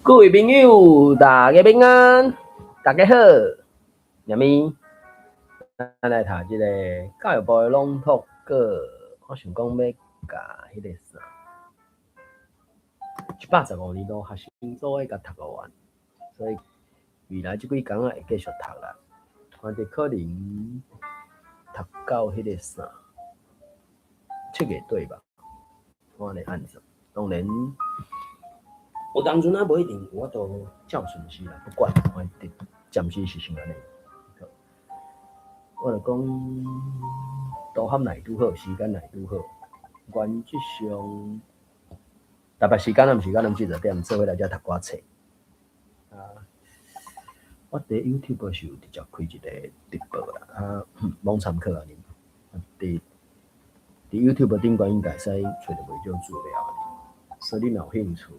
各位朋友，大家平安，大家好，啥物？咱來讀這個教育部的朗讀稿，我想講欲共彼個啥，115年度學生組的共讀予完，所以未來這幾工仔會繼續讀啦。反正可能讀到彼個啥，7月底吧，我按呢按算。當然，有當陣仔無一定有法度照順序啦，不管，反正暫時是先按呢。我就講，導航來拄好，時間來拄好，原則上，台北時間暗時間暗時10點，做伙來遮讀寡冊。啊，我佇 YouTube 是有直接開一個直播啦，啊，罔參考按呢。佇 YouTube 頂懸應該會使揣著袂少資料，所以你若有興趣，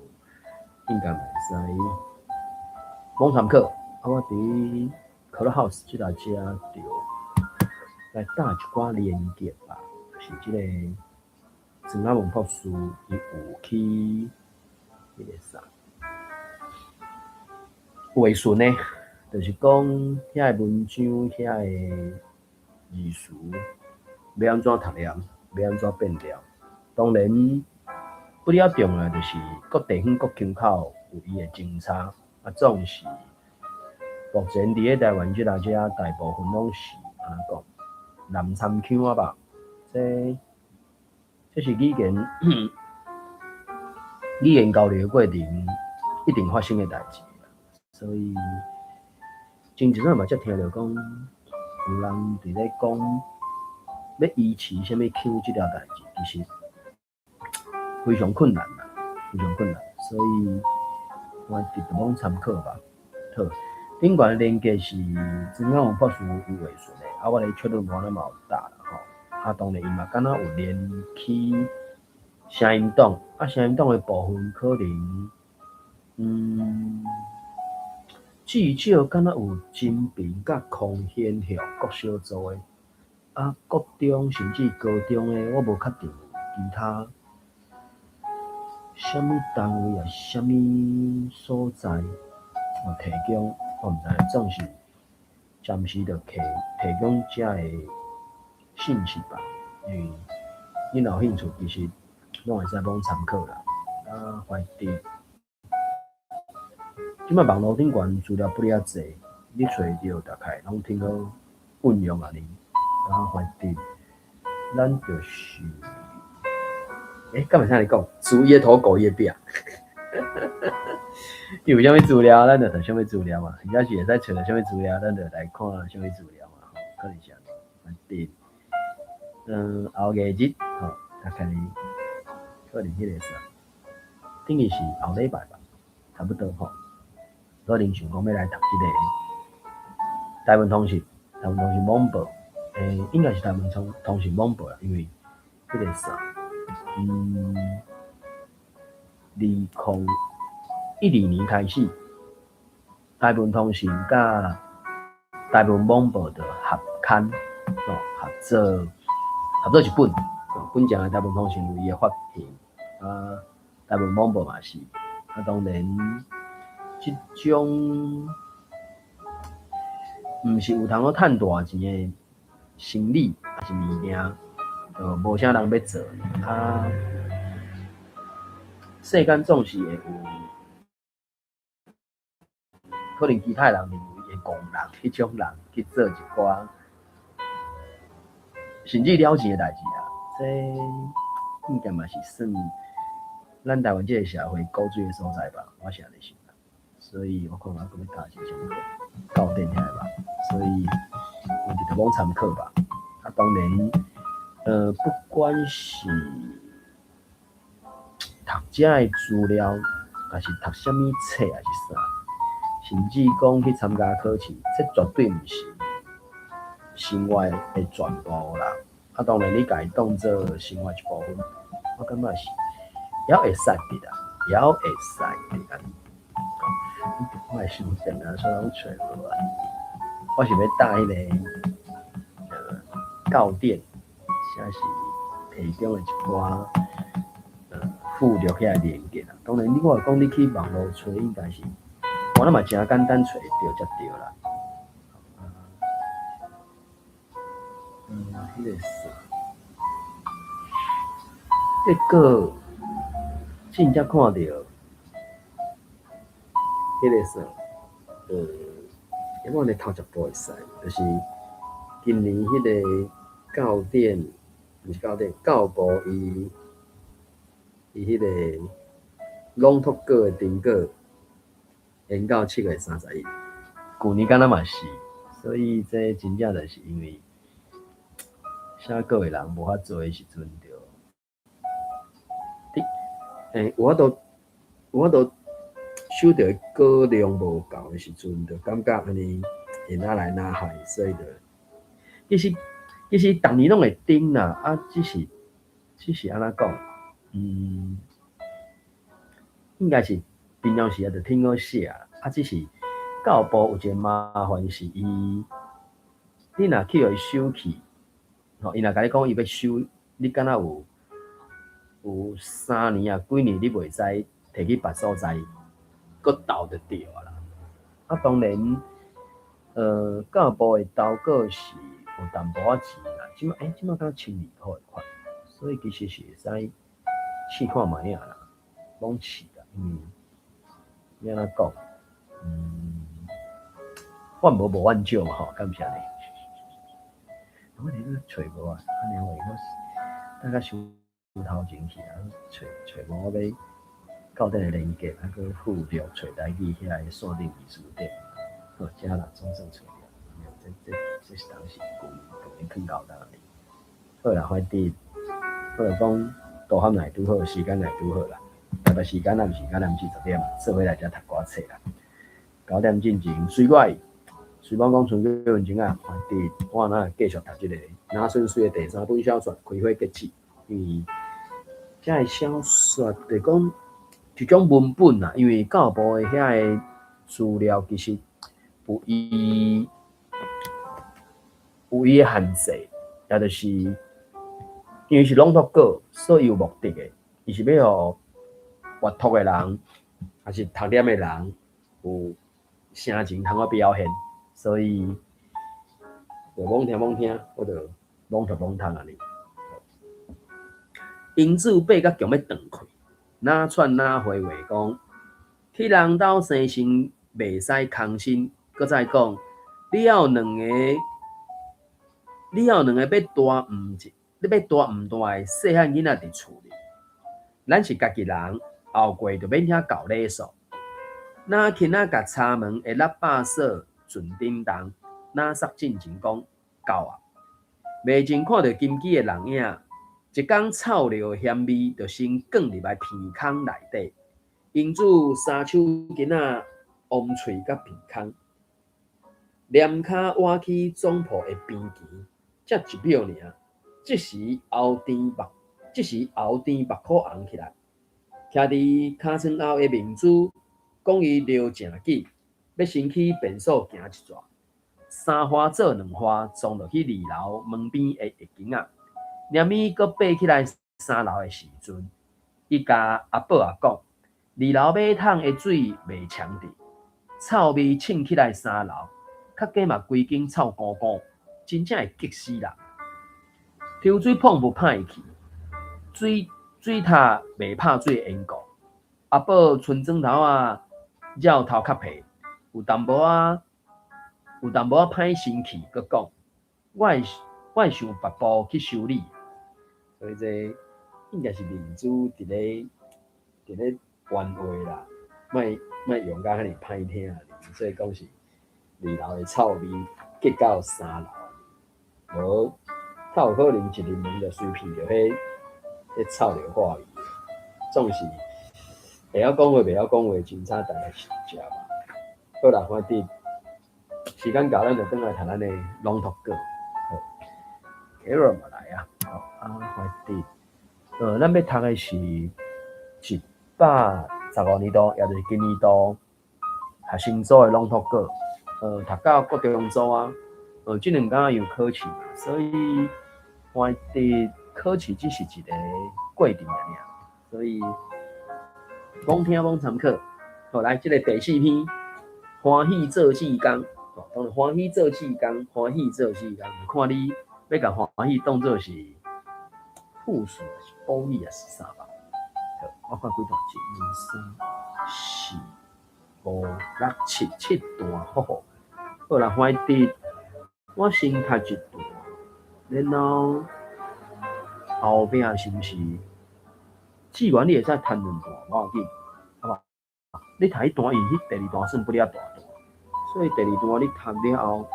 應該嘛會使罔參考。啊，我佇 Clubhouse 這搭遮就來搭一寡連結吧，就是這個曾雅文博士，伊有去彼個啥話順呢，就是講遐个文章，遐个字詞欲按怎讀念，欲按怎變調。當然，不了重要就是各地方各腔口有伊的精差，啊，總是目前佇咧台灣這搭遮大部分攏是按怎講南摻腔仔吧？這是語言交流的過程一定發生的代誌，所以前一陣嘛才聽著講有人佇咧講欲維持啥物腔這條代誌，其實非常困難啦，非常困難，所以我直直參考吧。好，頂懸連結是曾雅文博士有話順的，啊，我咧確認無咱嘛有搭啦吼。啊，當然伊嘛敢若有連去聲音檔，啊，聲音檔的部分可能，至少敢若有金平佮空顯協國小組的，啊，國中甚至高中的，我無確定其他啥物單位啊，啥物所在有提供，我毋知，總是暫時就提供遮个信息吧。因為你若有興趣，其實攏會使罔參考啦。啊，反正這擺網路頂懸資料不了濟，你揣著大概攏挺好運用按呢。啊，反正咱就是，欸，敢會使按呢講？豬伊的頭，狗伊的壁。伊有啥物資料，咱就摕啥物資料嘛。或者是會使揣著啥物資料，咱就來看啥物資料嘛。吼，可能是按呢。反正，後月日吼，大概可能彼個啥，等於是後禮拜吧，差不多吼。可能想講欲來讀這個台文通訊，台文通訊網報，應該是台文通訊網報啦，因為彼個啥，2012年開始，台文通訊佮台文網報就合刊，哦，合做一本，本前的台文通訊有伊的發行，啊，台文網報嘛是，啊，當然，這種毋是有通好趁大錢的生理，抑是物件，就無啥人欲做。啊，世間總是會有可能其他人認為會戇人，彼種人去做一寡甚至了錢的代誌啊。這應該嘛是算咱台灣這個社會古錐的所在吧，我是按呢想。所以我看我閣欲加一個啥物教典遐吧，所以我直直罔參考吧。啊，當然，不管是讀遮的資料，抑是讀啥物冊，抑是啥，甚至講去參加考試，這絕對毋是生活的全部啦。啊，當然你共伊當做生活一部分，我感覺是猶會使佇啦，猶會使佇按呢。我的想電啊，煞攏揣無啊。我是欲搭彼個教典，啥是提供的一寡附錄遐連結啊。當然，你我講你去網路揣，應該是，我諗嘛誠簡單揣著才對啦。彼個啥，結果真正看著，彼個啥，我按呢頭一步會使，就是今年彼個教典，毋是教典，教部伊伊彼個朗讀稿的定稿延到7月31，舊年敢若嘛是，所以這真正就是因為寫稿的人無法濟的時陣，就你有法度收著的稿量無夠的時陣，就感覺按呢會哪來哪去，所以就其實逐年攏會頂啦，啊，只是按怎講，應該是平常時啊，就挺好寫啊，只是教部有一個麻煩是伊，你若去予伊收去，吼，伊若共你講伊欲收，你敢若有3年啊幾年，你袂使提去別所在，閣投就對啊啦。啊，當然，教部的投稿是有淡薄仔錢啦，這擺敢若1200箍的款，所以其實是會使試看覓仔啦，攏試啦，因為欲按怎講，萬無無萬少嘛吼，敢毋是按呢？我佇咧揣無啊，按呢話我等較傷頭前去啊，揣揣無我欲教典的連結，啊閣附錄揣台語遐个線頂字詞典，好，這啦總算揣著，這是當時舊年囥到當哩。好啦，反正好啦，講導航來拄好，時間來拄好啦。台北時間咱毋是敢若毋是10點，做伙來遮讀歌冊啦。9點進前，隨我講春季溫情啊，反正我若繼續讀這個拿順水的第三本小說《開花結籽》，因為這个小說就講一種文本啦，因為教部的遐個資料其實有伊的限制，也就是因為是朗讀稿，所以有目的的，伊是欲予閱讀的人，抑是讀念的人有聲情通好表現，所以就罔聽罔聽，我就朗讀朗讀按呢。英子爬甲強欲斷氣，若喘若回話講，去人兜生身袂使空身，閣再講，你猶有兩個欲大毋一，你欲大毋大的細漢囡仔佇厝裡，咱是家己人，後過就免遐搞禮數。若輕仔共柴門的喇叭鎖順叮當，若煞進前講夠啊！袂真看著金枝的人影，一工臭尿的嫌味就先捲入來鼻孔內底。英子三手巾仔癀喙佮鼻孔，躡跤倚去總鋪的邊墘，才一秒爾，這時後甜目箍紅起來，徛佇尻川後的明珠講伊尿誠緊，欲先去便所行一逝，三花做兩花，撞落去二樓門邊的浴巾仔，連物閣爬起來三樓的時陣，伊共阿寶仔講，二樓馬桶的水袂戕著，臭味衝起來三樓，較加嘛規間臭糊糊，真正會激死人。抽水泵浦歹去，水塔袂拍水的緣故。阿寶伸轉頭仔繞頭殼皮，有淡薄仔歹生氣，閣講：我會想別步去修理。所以這應該是明珠佇咧冤話啦，莫莫用甲遐爾歹聽，所以講是二樓的臭味激到三樓，無較有可能一入門就隨鼻著彼臭尿化味，總是會曉講話袂曉講話，真慘代是食嘛。好啦，反正時間到，咱就轉來讀咱的朗讀稿。好，Carol 嘛來啊，好啊，反正咱欲讀的是115年度，也就是今年度學生組的朗讀稿。讀到國中組啊，這兩工有考試嘛，所以反正考試只是一個過程爾，所以罔聽罔參考。好，來，這个第四篇，歡喜做志工。哦，當然歡喜做志工，歡喜做志工，看你欲共歡喜當做是副詞，還是補語，還是啥吧？好，我看幾段，一、二、三、四、五、六、七，七段，好好。好啦，歡喜，我先讀一段，然後後壁是毋是？志願你會使讀兩段，無要緊，好無？你讀彼段，因為彼第二段算不了大段，所以第二段你讀了後，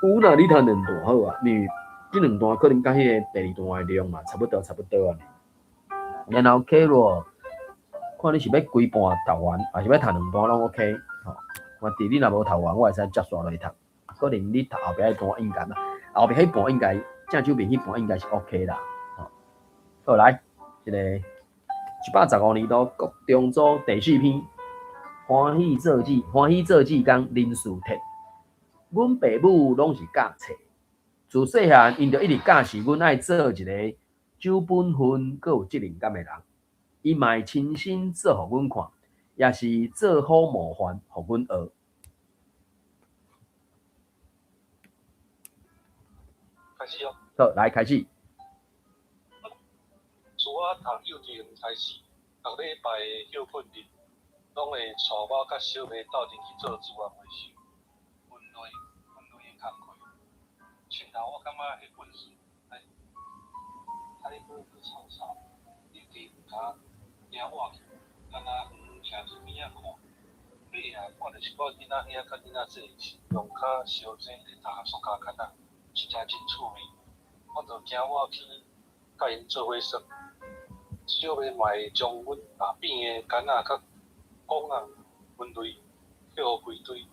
有啦，你讀兩段好啊，因為這兩段可能佮彼個第二段的量嘛，差不多差不多啊。然後 Carol，看你是欲規半讀完，還是欲讀兩段攏 OK，吼。我佇你若無讀完，我會使接續落去讀。可能你讀後壁彼段應該嘛，後壁彼半應該正手面彼半應該是 OK 啦，吼。好來，這個115年度國中組第四篇，歡喜做志，歡喜做志工林樹鐵。阮爸母攏是教冊，自細漢𪜶就一直教示阮愛做一个守本分、閣有責任感的人。伊嘛會親身做予阮看，也是做好模範予阮學。開始哦。好，來開始。自我讀幼稚園開始，逐禮拜的歇睏日，攏會帶我佮小妹鬥陣去做資源回收、分類、分類的工課。凊頭我感覺彼本書，哎，啊你閣去臭臭，你伫跤惊倚去，敢若遠徛佇邊仔看。尾仔看著一寡囡仔兄佮囡仔姊用跤相爭咧踏塑膠桿仔，實在真趣味。我就惊倚去佮𪜶做伙耍。小妹嘛會將阮踏扁的桿仔佮管仔分類，捡歸堆。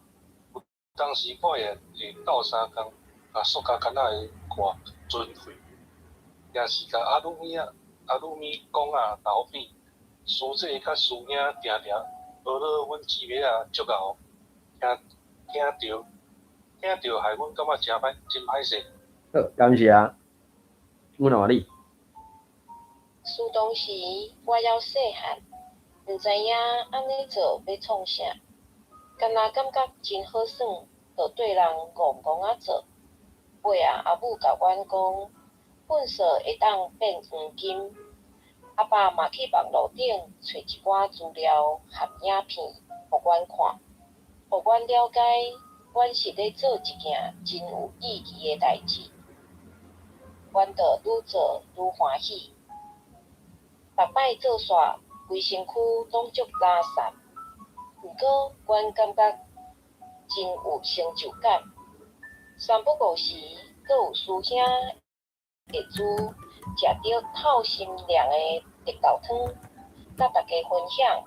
有當時我也會鬥相共，共塑膠桿仔的蓋顫開，也是共阿魯米仔、阿魯米管仔投扁。師姐佮師兄定定呵咾阮姊妹仔足𠢕，聽聽著聽著，害阮感覺誠歹，真歹勢。好，感謝。阮阿你。自當時我猶細漢，毋知影按呢做欲創啥，干焦感覺真好耍，就綴人戇戇仔做。尾仔阿母共阮講，糞埽會當變黃金。阿爸嘛去網路頂揣一寡資料和影片，予阮看，予阮了解，阮是咧做一件真有意義的代誌。阮就愈做愈歡喜。逐擺做煞，規身軀攏足垃圾，毋過阮感覺真有成就感。三不五時，閣有師兄會煮食著透心涼的綠豆湯，佮大家分享，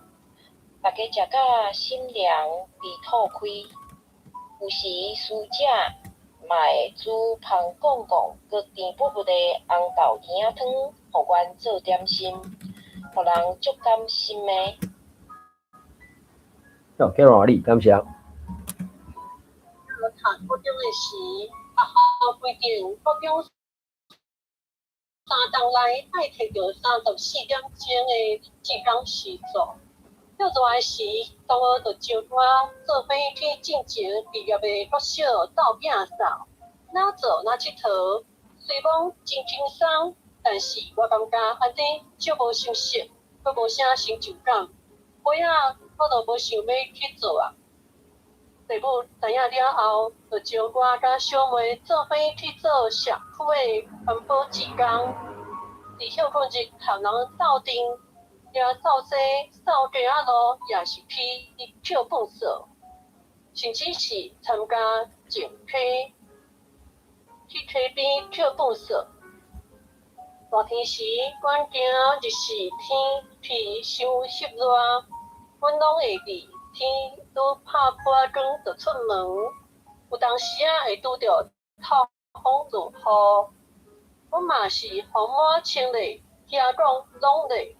大家食甲心涼鼻吐開。有時師姐嘛會煮芳絳絳閣甜噗噗的紅豆圓仔湯，予阮做點心，予人足甘心的。好，嘉樂你感謝。我讀國中的時，學校規定國中三冬內愛提著34點鐘的志工時數。歇熱的時，同學就招我做伙去進前畢業的國小鬥摒掃，若做若𨑨迌，雖罔真輕鬆，但是我感覺按呢足無心適，閣無啥成就感。尾仔我就無想欲去做啊。爸母知影了後，就招我佮小妹做伙去做社區的環保志工，佇歇睏日和人鬥陣，掠掃地、掃街仔路，也是去抾糞埽，甚至是參加淨溪，去溪邊抾糞埽。熱天時，阮驚日時天氣傷濕熱，阮攏會佇天拄拍破光就出門，有當時仔會拄著透風落雨。阮嘛是風滿穿咧，聽講攏咧，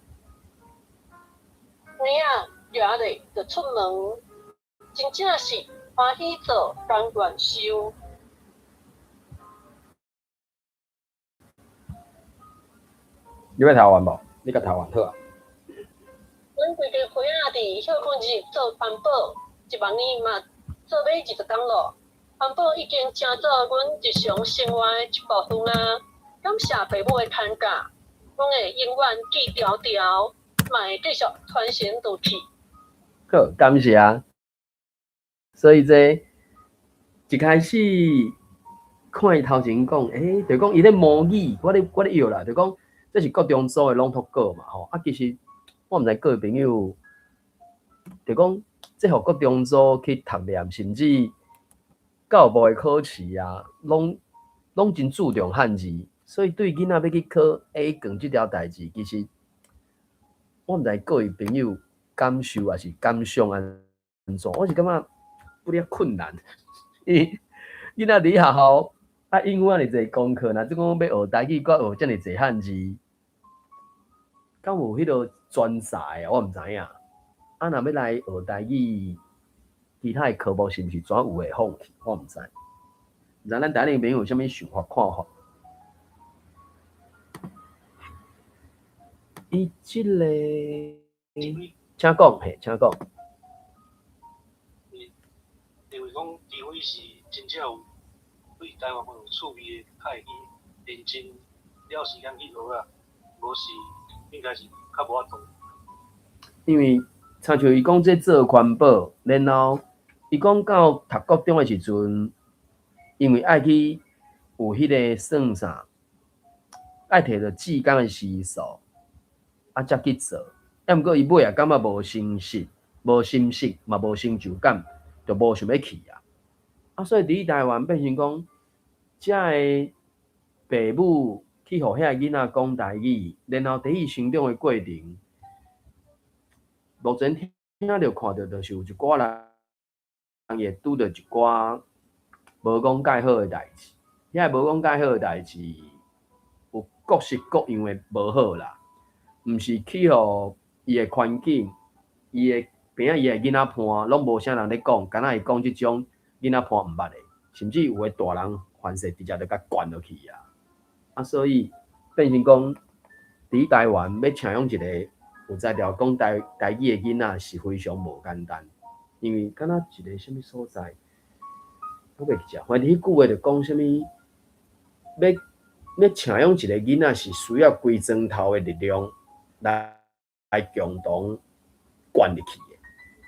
嬰仔掠咧就出門，真正是歡喜做，甘願受。你欲讀完無？你共讀完好啊。阮規家伫歇睏日做环保，一万年嘛做欲20工咯。環保已經成做阮日常生活的一部分啊。感謝爸母的牽教，阮會永遠記牢牢，嘛會繼續傳承落去。好，感謝。所以這一開始看伊頭前講，就講伊咧模擬，我咧臆啦，就講這是國中組的朗讀稿嘛，吼。啊，其實我毋知各位朋友，就講這予國中組去讀念，甚至教育部的考試啊，攏真注重漢字，所以對囡仔欲去考 A 卷這條代誌，其實我毋知各位朋友感受抑是感想按怎，我是感覺有點困難，因為囡仔佇學校啊，應付遮爾濟功課，若這講欲學台語，閣學遮爾濟漢字，敢有彼个專才啊？我毋知影。啊，若欲來學台語，其他的科目是毋是怎有會放棄？我毋知。毋知咱台頂朋友有啥物想法看法？伊這个，請講，嘿，請講。認為講，除非是真正有對台灣話有趣味的，較會去認真了時間去學啊，無是應該是較無法度。因為親像伊講這做環保，然後伊講到讀國中的時陣，因為愛去有彼个算啥，愛提著志工的時數，啊才去做。啊，毋過伊尾仔感覺無成實、無心適，嘛無成就感，就無想欲去啊。啊，所以佇台灣變成講，遮的爸母去予遐囡仔講台語，然後佇伊成長的過程，目前聽著看著，就是有一寡人會拄著一寡無講蓋好的代誌。遐無講蓋好的代誌，有各式各樣的無好啦，毋是去予伊的環境，伊的邊仔伊的囡仔伴，攏無啥人咧講，敢若會講這種囡仔伴毋捌的，甚至有的大人凡勢直接就共灌落去啊。啊，所以變成講，佇台灣欲請養一個有才調講台語的囡仔是非常無簡單，因為敢若一個啥物所在，我袂記得，反正彼句話就講啥物，欲請養一個囡仔是需要規磚頭的力量來共同灌入去的。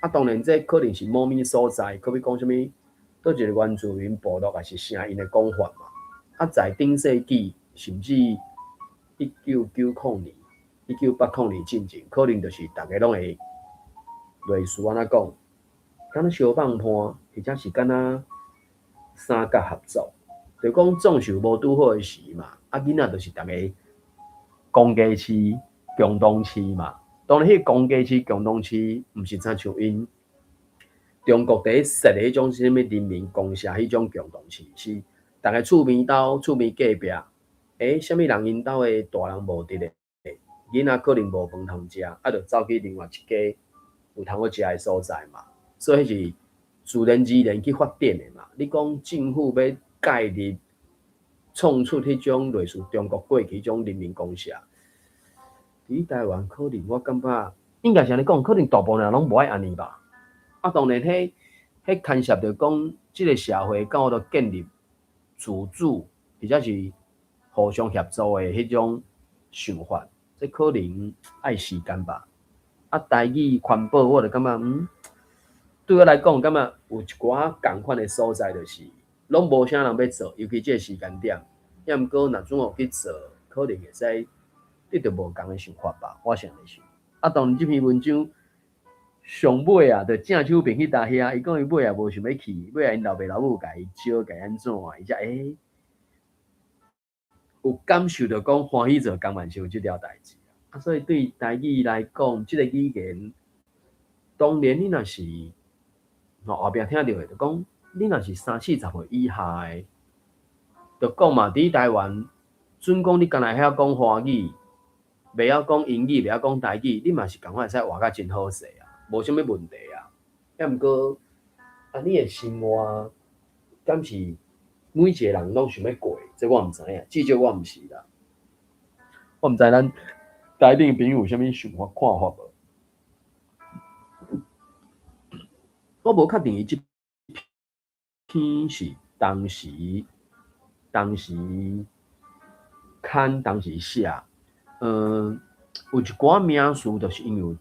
啊，當然這可能是某物所在，可比講啥物，佗一個原住民部落，抑是啥𪜶的講法嘛。啊，在頂世紀，甚至1990年、1980年進前，可能就是逐家攏會類似按怎講，敢若相放伴，或者是敢若三角合作，就講總是有無拄好的時嘛。啊，囡仔就是逐家公家飼、共同飼嘛。當然，彼個公家飼、共同飼，毋是親像𪜶中國佇咧設的彼種啥物人民公社彼種共同飼，是逐家厝邊兜、厝邊隔壁，啥物人𪜶兜的大人無佇咧，囡仔可能無飯通食，啊，就走去另外一家有通好食的所在嘛。所以彼是自然而然去發展的嘛。你講政府欲介入創出彼種類似中國過去彼種人民公社，佇台灣可能我感覺應該是按呢講，可能大部分人攏無愛按呢吧。啊，當然，彼牽涉著講，這個社會敢有法度建立自主，或者是互相協助的彼種想法，這可能愛時間吧。啊，台語環保，我就感覺，對我來講，感覺有一寡仝款的所在，就是攏無啥人欲做，尤其這個時間點。抑毋過若怎樣去做，可能會使得著無仝的想法吧。我是按呢想。啊，當然這篇文章上尾啊，就正手邊彼搭遐，伊講伊尾仔無想欲去，尾仔𪜶老爸老母共伊招，共伊按怎啊，伊才有感受著講歡喜做工萬事這條代誌。啊，所以對台語來講，這個語言，當然你若是吼後壁聽著的，就講你若是三四十歲以下的，就講嘛，佇台灣，準講你干焦會曉講華語，袂曉講英語，袂曉講台語，你嘛是仝款會使活甲真好勢啊，無啥物問題啊。抑毋過，按呢的生活，敢是每一個人攏想欲過？這我毋知影，至少我毋是啦。我毋知咱台頂朋友有啥物想法看法無？我無確定伊這篇是當時刊當時寫，有一寡名詞，就是因為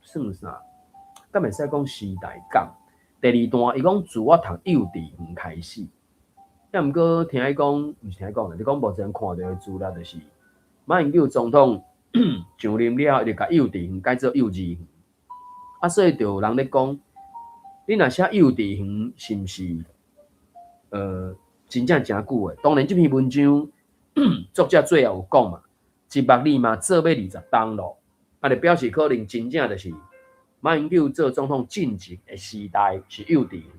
算啥，敢會使講時代感。第二段伊講自我讀幼稚園開始，抑毋過聽伊講，毋是聽伊講啦，你講目前看著的資料就是馬英九總統上任了後，伊就共幼稚園改做幼稚園，啊，所以就有人咧講，你若寫幼稚園，是毋是真正誠久的？當然，這篇文章作者最後有講嘛，一目字嘛做欲20冬咯，啊，就表示可能真正就是馬英九做總統進前的時代是幼稚園，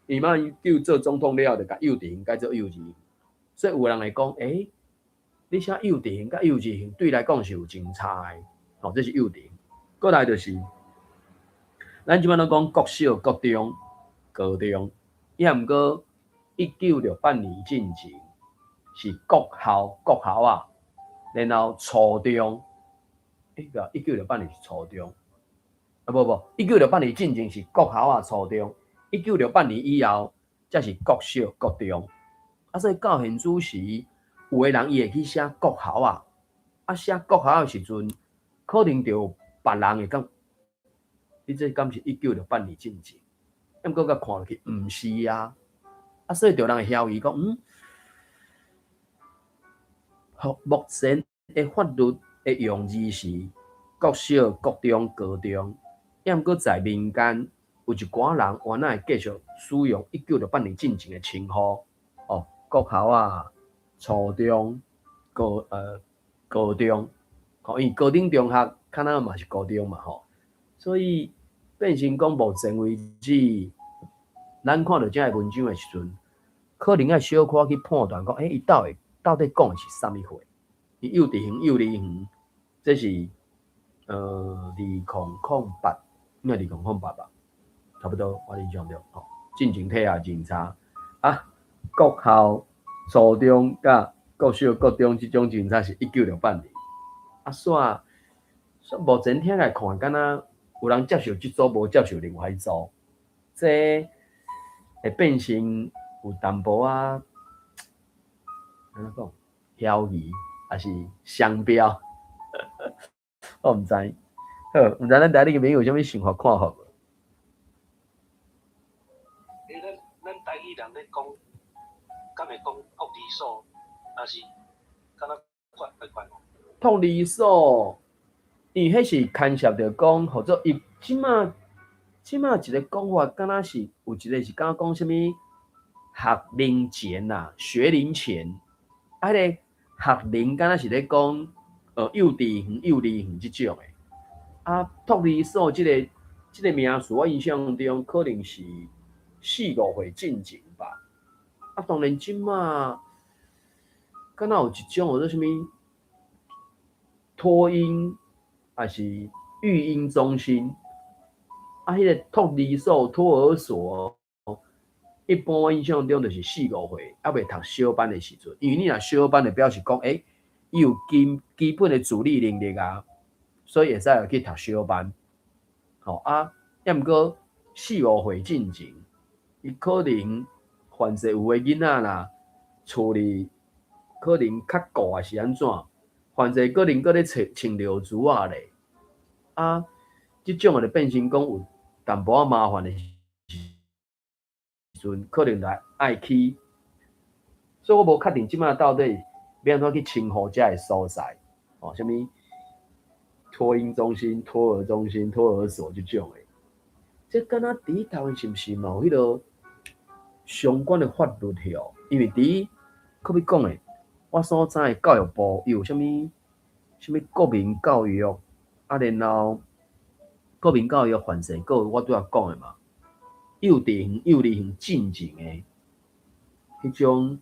伊馬英九做總統了後，就共幼稚園改做幼兒園，所以有人會講，欸，你寫幼稚園佮幼稚園對來講是有真差的，吼，這是幼稚園。過來就是，咱這擺攏講國小、國中、高中，抑毋過1968年進前是國校、國校仔，然後初中，欸，對，一九六八年是初中，啊無無，一九六八年進前是國校仔、初中，一九六八年以後才是國小、國中。啊，所以到現此時，有的人伊會去寫國校仔，啊，寫國校仔的時陣，可能就有別人會講，你這敢是一九六八年進前？毋過共看落去，毋是啊，啊，所以就有人會懷疑講，好，目前的法律的用字是國小、國中、高中，抑毋過在民間有一寡人原來會繼續使用一九六八年進前的稱呼，哦，國校仔、初中、高中，吼，因為高等中學較若嘛是高中嘛，吼，所以變成講目前為止，咱看著這个文章的時陣，可能愛小可去判斷講，欸，伊到底講的是啥物貨？伊幼稚園、幼兒園，這是2008，應該2008吧，差不多，我印象中吼，進前體也真差啊。國校、初中佮國小、國中這種真差是1968年。啊，煞煞目前聽來看，敢若有人接受這組，無接受另外一組，這會變成有淡薄仔，按怎講，懷疑，抑是雙標，我毋知。好，毋知咱台裡面有啥物想法看法無？欸，咱台語人咧講，敢會講托兒所，抑是敢若怪怪怪？托兒所，因為彼是牽涉著講，號做伊這馬一個講法，敢若是有一個是敢講啥物學齡前啦，學齡前，啊，彼個學齡敢若是咧講幼稚園、幼兒園這種的。啊，托兒所這個名詞，我印象中可能是四五歲進前吧。啊，當然這馬敢若有一種叫做啥物托嬰，抑是育嬰中心。啊，彼個托兒所、托兒所，一般我印象中就是四五歲，猶未讀小班的時陣。因為你若小班就表示講，欸，伊有基本的自理能力啊，所以會使去讀小班。吼啊，抑毋過四五歲進前，伊可能凡勢有的囡仔啦，厝裡可能較顧抑是按怎，凡勢可能閣咧穿穿尿苴仔咧。啊，這種的就變成講有淡薄仔麻煩的時陣，可能來愛去，所以我無確定這馬到底欲按怎去稱呼這个所在，哦，啥物托嬰中心、托兒中心、托兒所這種的，這敢若佇台灣是毋是嘛有彼个相關的法律吼？因為佇閣欲講的，我所知的教育部伊有啥物啥物國民教育，啊，然後國民教育凡勢閣有我拄仔講的嘛，幼稚園、幼兒園進前的彼種，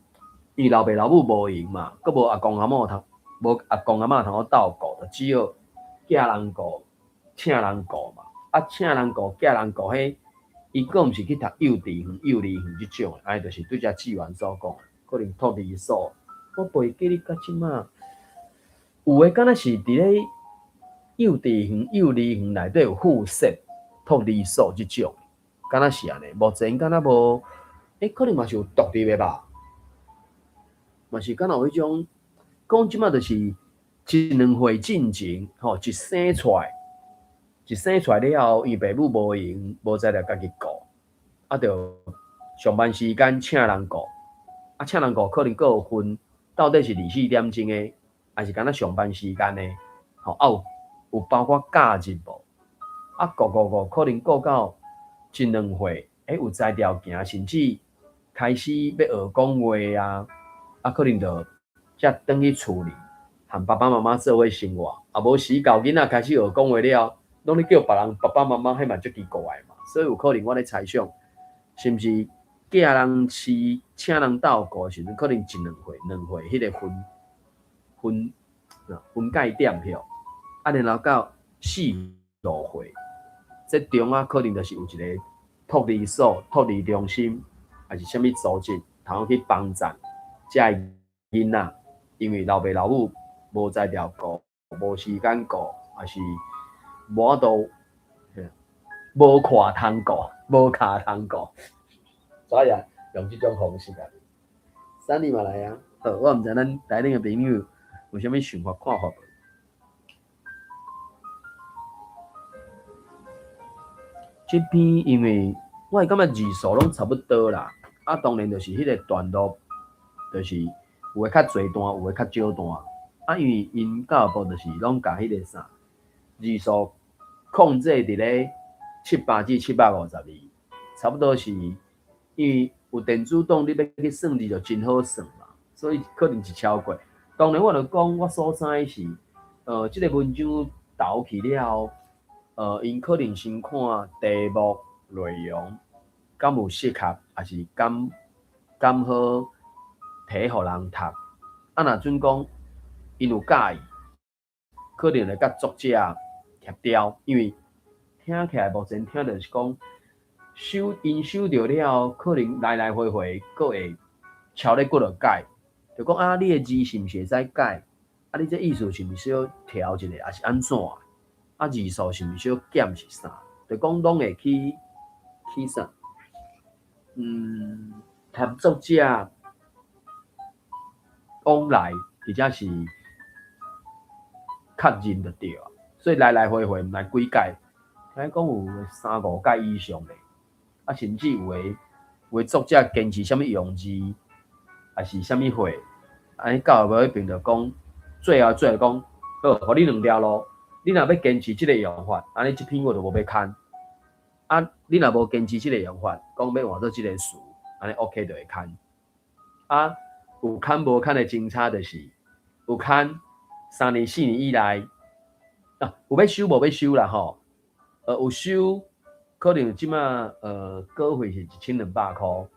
因為老爸老母無閒嘛，閣無阿公阿嬤通，無阿公阿嬤通好鬥顧，就只好寄人顧，請人顧嘛。啊，請人顧、寄人顧，彼伊閣毋是去讀幼稚園、幼兒園這種的，按呢就是對遮志源所講的，可能托兒所。我袂記得到這馬有的敢若是佇咧幼稚園、幼兒園內底有附設托兒所這種。敢若是按呢，目前敢若無，欸，可能嘛是有獨立的吧，嘛是敢若有彼種，講這馬就是一兩歲進前，吼，一生出來，一生出來了後，因為爸母無閒，無才調家己顧，啊，著上班時間請人顧，啊，請人顧可能閣有分，到底是24點鐘的，還是敢若上班時間的，吼，啊有有包括假日無？啊，顧顧顧，可能顧到一兩歲，欸，有才調行，甚至開始欲學講話啊，啊，可能就才轉去厝裡，和爸爸媽媽做伙生活。啊，無時到囡仔開始學講話了，攏咧叫別人爸爸媽媽，彼嘛足奇怪的嘛。所以有可能我咧猜想，是毋是寄人飼，請人鬥顧的時陣，可能一兩歲、兩歲，彼個分分分界點吼，啊，然後到四五歲，這中啊可能就是有一個托兒所、托兒中心，還是啥物組織，通去幫贊這个囡仔，因為老爸老母無才調顧，無時間顧，還是無法度，無看通顧，無跤通顧，所以用這種方式啊。三你嘛來啊，好，我毋知咱台頂的朋友有啥物想法看法無？這篇因為我會感覺字數攏差不多啦，啊，當然就是彼個段落，就是有的較濟段，有的較少段。啊，因為𪜶教育部就是攏共彼個啥字數控制佇咧700至750字，差不多是因為有電子檔，你欲去算字就真好算嘛，所以可能是超過。當然，我就講我所知的是，這個文章投去了後，𪜶可能先看題目內容，敢有適合，抑是敢敢好提予人讀。啊，若準講𪜶有佮意，可能會佮作者協調，因為聽起來目前聽著是講收𪜶收著了後，可能來來回回閣會敲咧幾落改，就講啊，你的字是毋是會使改？啊，你這意思是毋是小調一下，抑是按怎？啊，字數是毋是小減是啥？就講攏會去去啥？合作者往來或者是確認就對啊。所以來來回回毋知幾擺，聽講有三五擺以上咧。啊，甚至有的有的作者堅持啥物用字，抑是啥物貨，按呢教育部彼邊就講，最後最後講，好，予你兩條路。你若欲堅持這個用法，按呢這篇我就無欲刊。啊，你若無堅持這個用法，講欲換做這個詞，按呢 OK 就會刊。啊，有刊無刊的真差就是，有刊3年4年以內，啊，有欲收無欲收啦吼。有收可能這馬稿費是1200箍，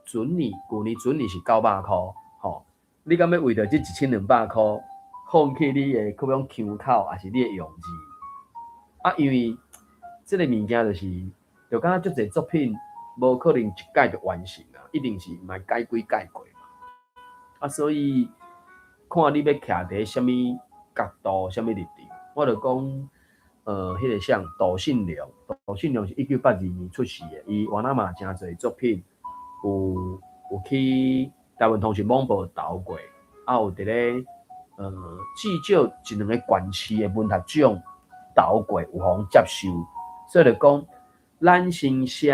準年舊年準年是900箍吼。你敢欲為著這1200箍放棄你的可講腔口，抑是你的用字？啊，因為這個物件就是，就敢若足濟作品，無可能一改就完成啊，一定是嘛改幾改過嘛。啊，所以看你欲徛佇啥物角度、啥物立場。我就講，彼個啥杜信良，杜信良是1982年出世的，伊原來嘛誠濟作品有有去台灣通訊網報投過，啊有佇咧至少一兩個縣市的文學獎投過，有予人接受。所以就講，咱先寫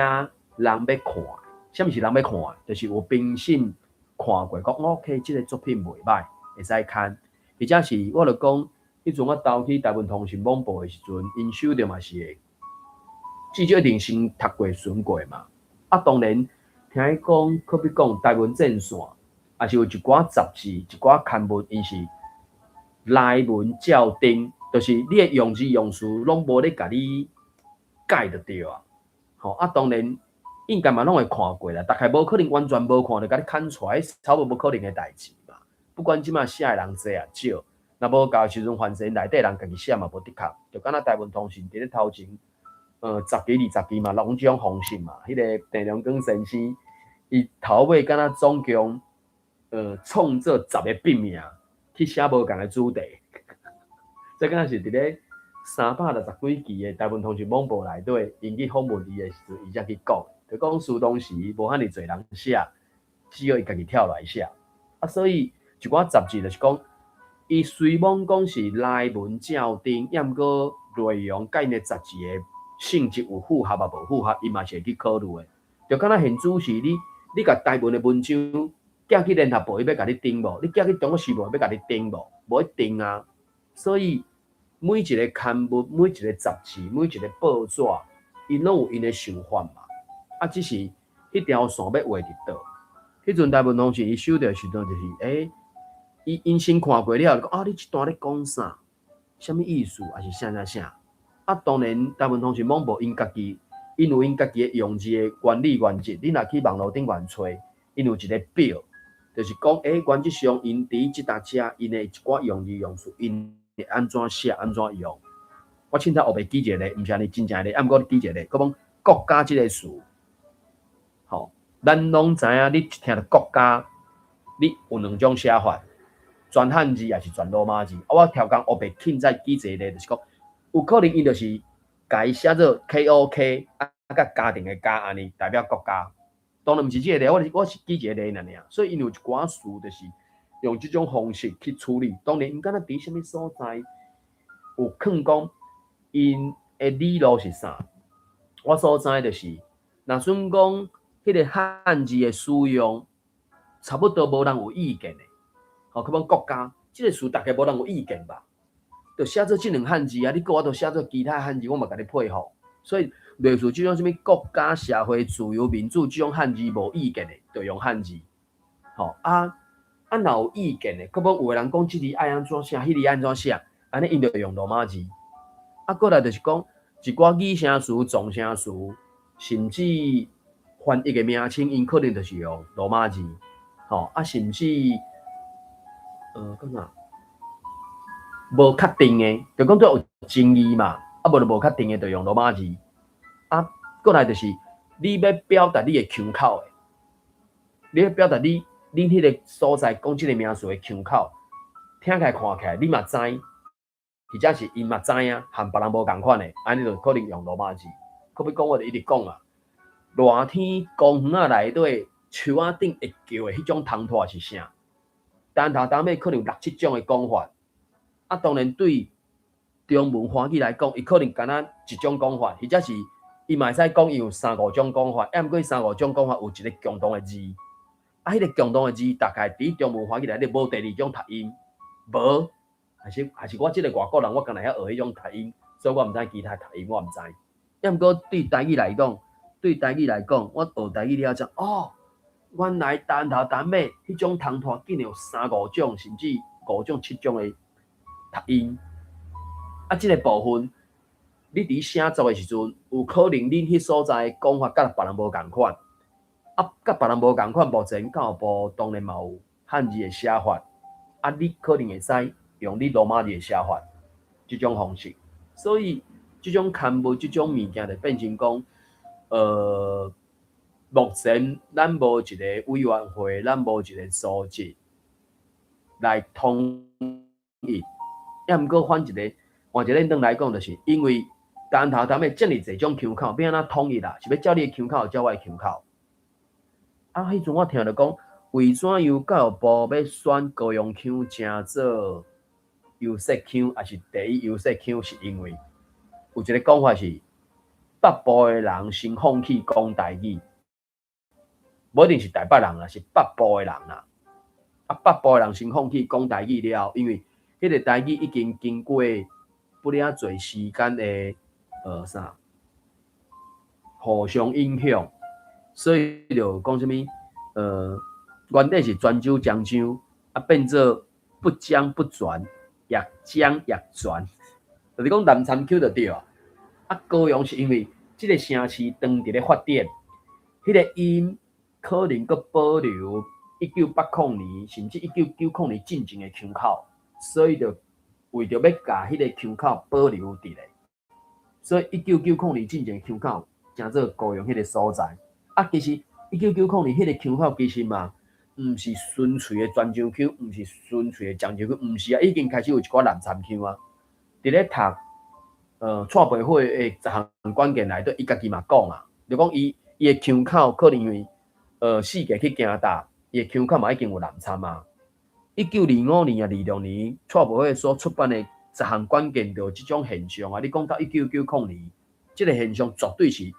人欲看，啥物是人欲看？就是有評審看過，講 OK，這個作品袂䆀，會使刊。或者是我就講，彼陣我投去台灣通訊網報的時陣，𪜶收著嘛是會，至少一定先讀過、巡過嘛。啊，當然聽伊講，可比講台灣陣線，抑是有一寡雜誌、一寡刊物，𪜶是內文照登，就是你的用字用詞攏無咧共你改就對啊。吼啊，當然應該嘛攏會看過啦，大概無可能完全無看就共你刊出來，差不多無可能的代誌嘛。不管這馬寫的人濟抑少，若無夠時陣，反正內底人家己寫嘛無的確，就敢若台灣通訊佇咧頭前，十期20期嘛，攏這種方式嘛。彼個鄭良光先生，伊頭尾敢若總共，創作10個筆名去寫無仝的主題，這敢若是佇咧360幾期的台文通訊網報內底，𪜶去訪問伊的時陣，伊才去講，就講書當時無遐爾濟人寫，只有伊家己跳來寫。啊，所以一寡雜誌就是講，伊雖罔講是內文照登，抑毋過內容佮𪜶的雜誌的性質有符合抑無符合，伊嘛是會去考慮的。就敢若現主時你，你共台文的文章寄去聯合報，伊欲共你登無？你寄去中國時報，欲共你登無？無一定啊。所以每一个刊物、每一个雜誌、每一个報紙，𪜶攏有𪜶的想法嘛。啊，只是彼條線欲畫佇佗。彼陣台文通訊伊收著的時陣，就是欸，伊𪜶先看過了，就講啊，你這段咧講啥？啥物意思？抑是啥啥啥？啊，當然台文通訊網報𪜶家己，𪜶有𪜶家己的用字的原理原則。你若去網路頂懸揣，𪜶有一个表，就是講欸，原則上𪜶佇這搭遮，𪜶的一寡用字用詞，𪜶會按怎寫，按怎用。我凊彩烏白舉一個例，毋是按呢真正的例，啊，毋過你舉一個例，閣講國家這个詞，吼，咱攏知影，你一聽著國家，你有兩種寫法，全漢字抑是全羅馬字。啊，我超工烏白凊彩舉一個例，就是講，有可能伊就是共伊寫做 K O K，啊，佮家庭的家按呢，代表國家。當然毋是這個例，我是舉一個例爾爾。所以𪜶有一寡詞就是用這種方式去處理。當然，𪜶敢若佇啥物所在有囥講𪜶的理路是啥？我所知就是，若算講彼个漢字的使用，差不多無人有意見的。吼，比如講國家，這个詞大概無人有意見吧？就寫做這兩漢字啊，你閣有法度寫做其他漢字，我嘛共你配合。所以類似這種啥物國家、社會、自由、民主這種漢字無意見的，就用漢字。吼啊啊，若有意見的，閣無有的人講這字愛按怎寫，彼字按怎寫，按呢𪜶就用羅馬字。啊，過來就是講一寡擬聲詞、狀聲詞，甚至翻譯的名稱，𪜶可能就是用羅馬字。吼啊，甚至講啥？無確定的，就講都有爭議嘛，啊無就無確定的，就用羅馬字。啊，過來就是你欲表達你的腔口的，你欲表達你恁彼个所在講這个名詞的腔口，聽起來看起來你嘛知，或者是𪜶嘛知影，和別人無仝款的，按呢就可能用羅馬字。閣欲講我就一直講啊，熱天公園仔內底樹仔頂會叫的彼種蟲豸是啥？單頭單尾可能有六七種的講法。啊，當然對中文華語來講，伊可能敢若一種講法，或者是伊嘛會使講伊有三五種講法，抑毋過三五種講法有一个共同的字。啊，彼个共同的字大概佇中文華語內底無第二種讀音，無，還是我這个外國人，我敢若曉學彼種讀音，所以我毋知其他讀音，我毋知。抑毋過對台語來講，對台語來講，我學台語了才哦，原來單頭單尾彼種蟲豸竟然有三五種，甚至五種、七種的讀音。啊，這个部分，你佇寫作的時陣，有可能恁彼所在的講法佮別人無仝款，啊，佮別人無仝款，目前教育部當然嘛有漢字的寫法，啊，你可能會使用你羅馬字的寫法，這種方式。所以，這種刊物、這種物件就變成講，目前咱無一个委員會，咱無一个組織來統一。抑毋過反一个換一个轉來講，就是因為單頭單尾遮爾濟種腔口，欲按怎統一啦？是欲照你的腔口，照我的腔口？啊，彼陣我聽著講，為怎樣教育部欲選高雄腔成做優勢腔，抑是第一優勢腔？是因為有一个講法是北部的人先放棄講台語，無一定是台北人啦，是北部的人啦。啊，北部的人先放棄講台語了，因為彼个台語已經經過不爾濟時間的啥互相影響，所以就講啥物原底是泉州漳州，啊變做不漳不泉，抑漳抑泉，就是講南摻腔就對啊。啊，高雄是因為這个城市當佇咧發展，彼个音可能閣保留1980年甚至1990年進前的腔口，所以就為著欲共彼个腔口保留佇咧，所以1990年進前的腔口成做高雄彼个所在。啊，其實1990年彼个腔口其實嘛，毋是純粹的泉州腔，毋是純粹的漳州腔，毋是啊，已經開始有一寡南摻腔啊。佇咧讀蔡培慧的十項關鍵內底，伊家己嘛講啊，就講伊的腔口可能因為四界去行踏，伊的腔口嘛已經有南摻啊。1925年啊，26年，蔡培慧所出版的十項關鍵就這種現象啊。你講到1990年，這個現象絕對是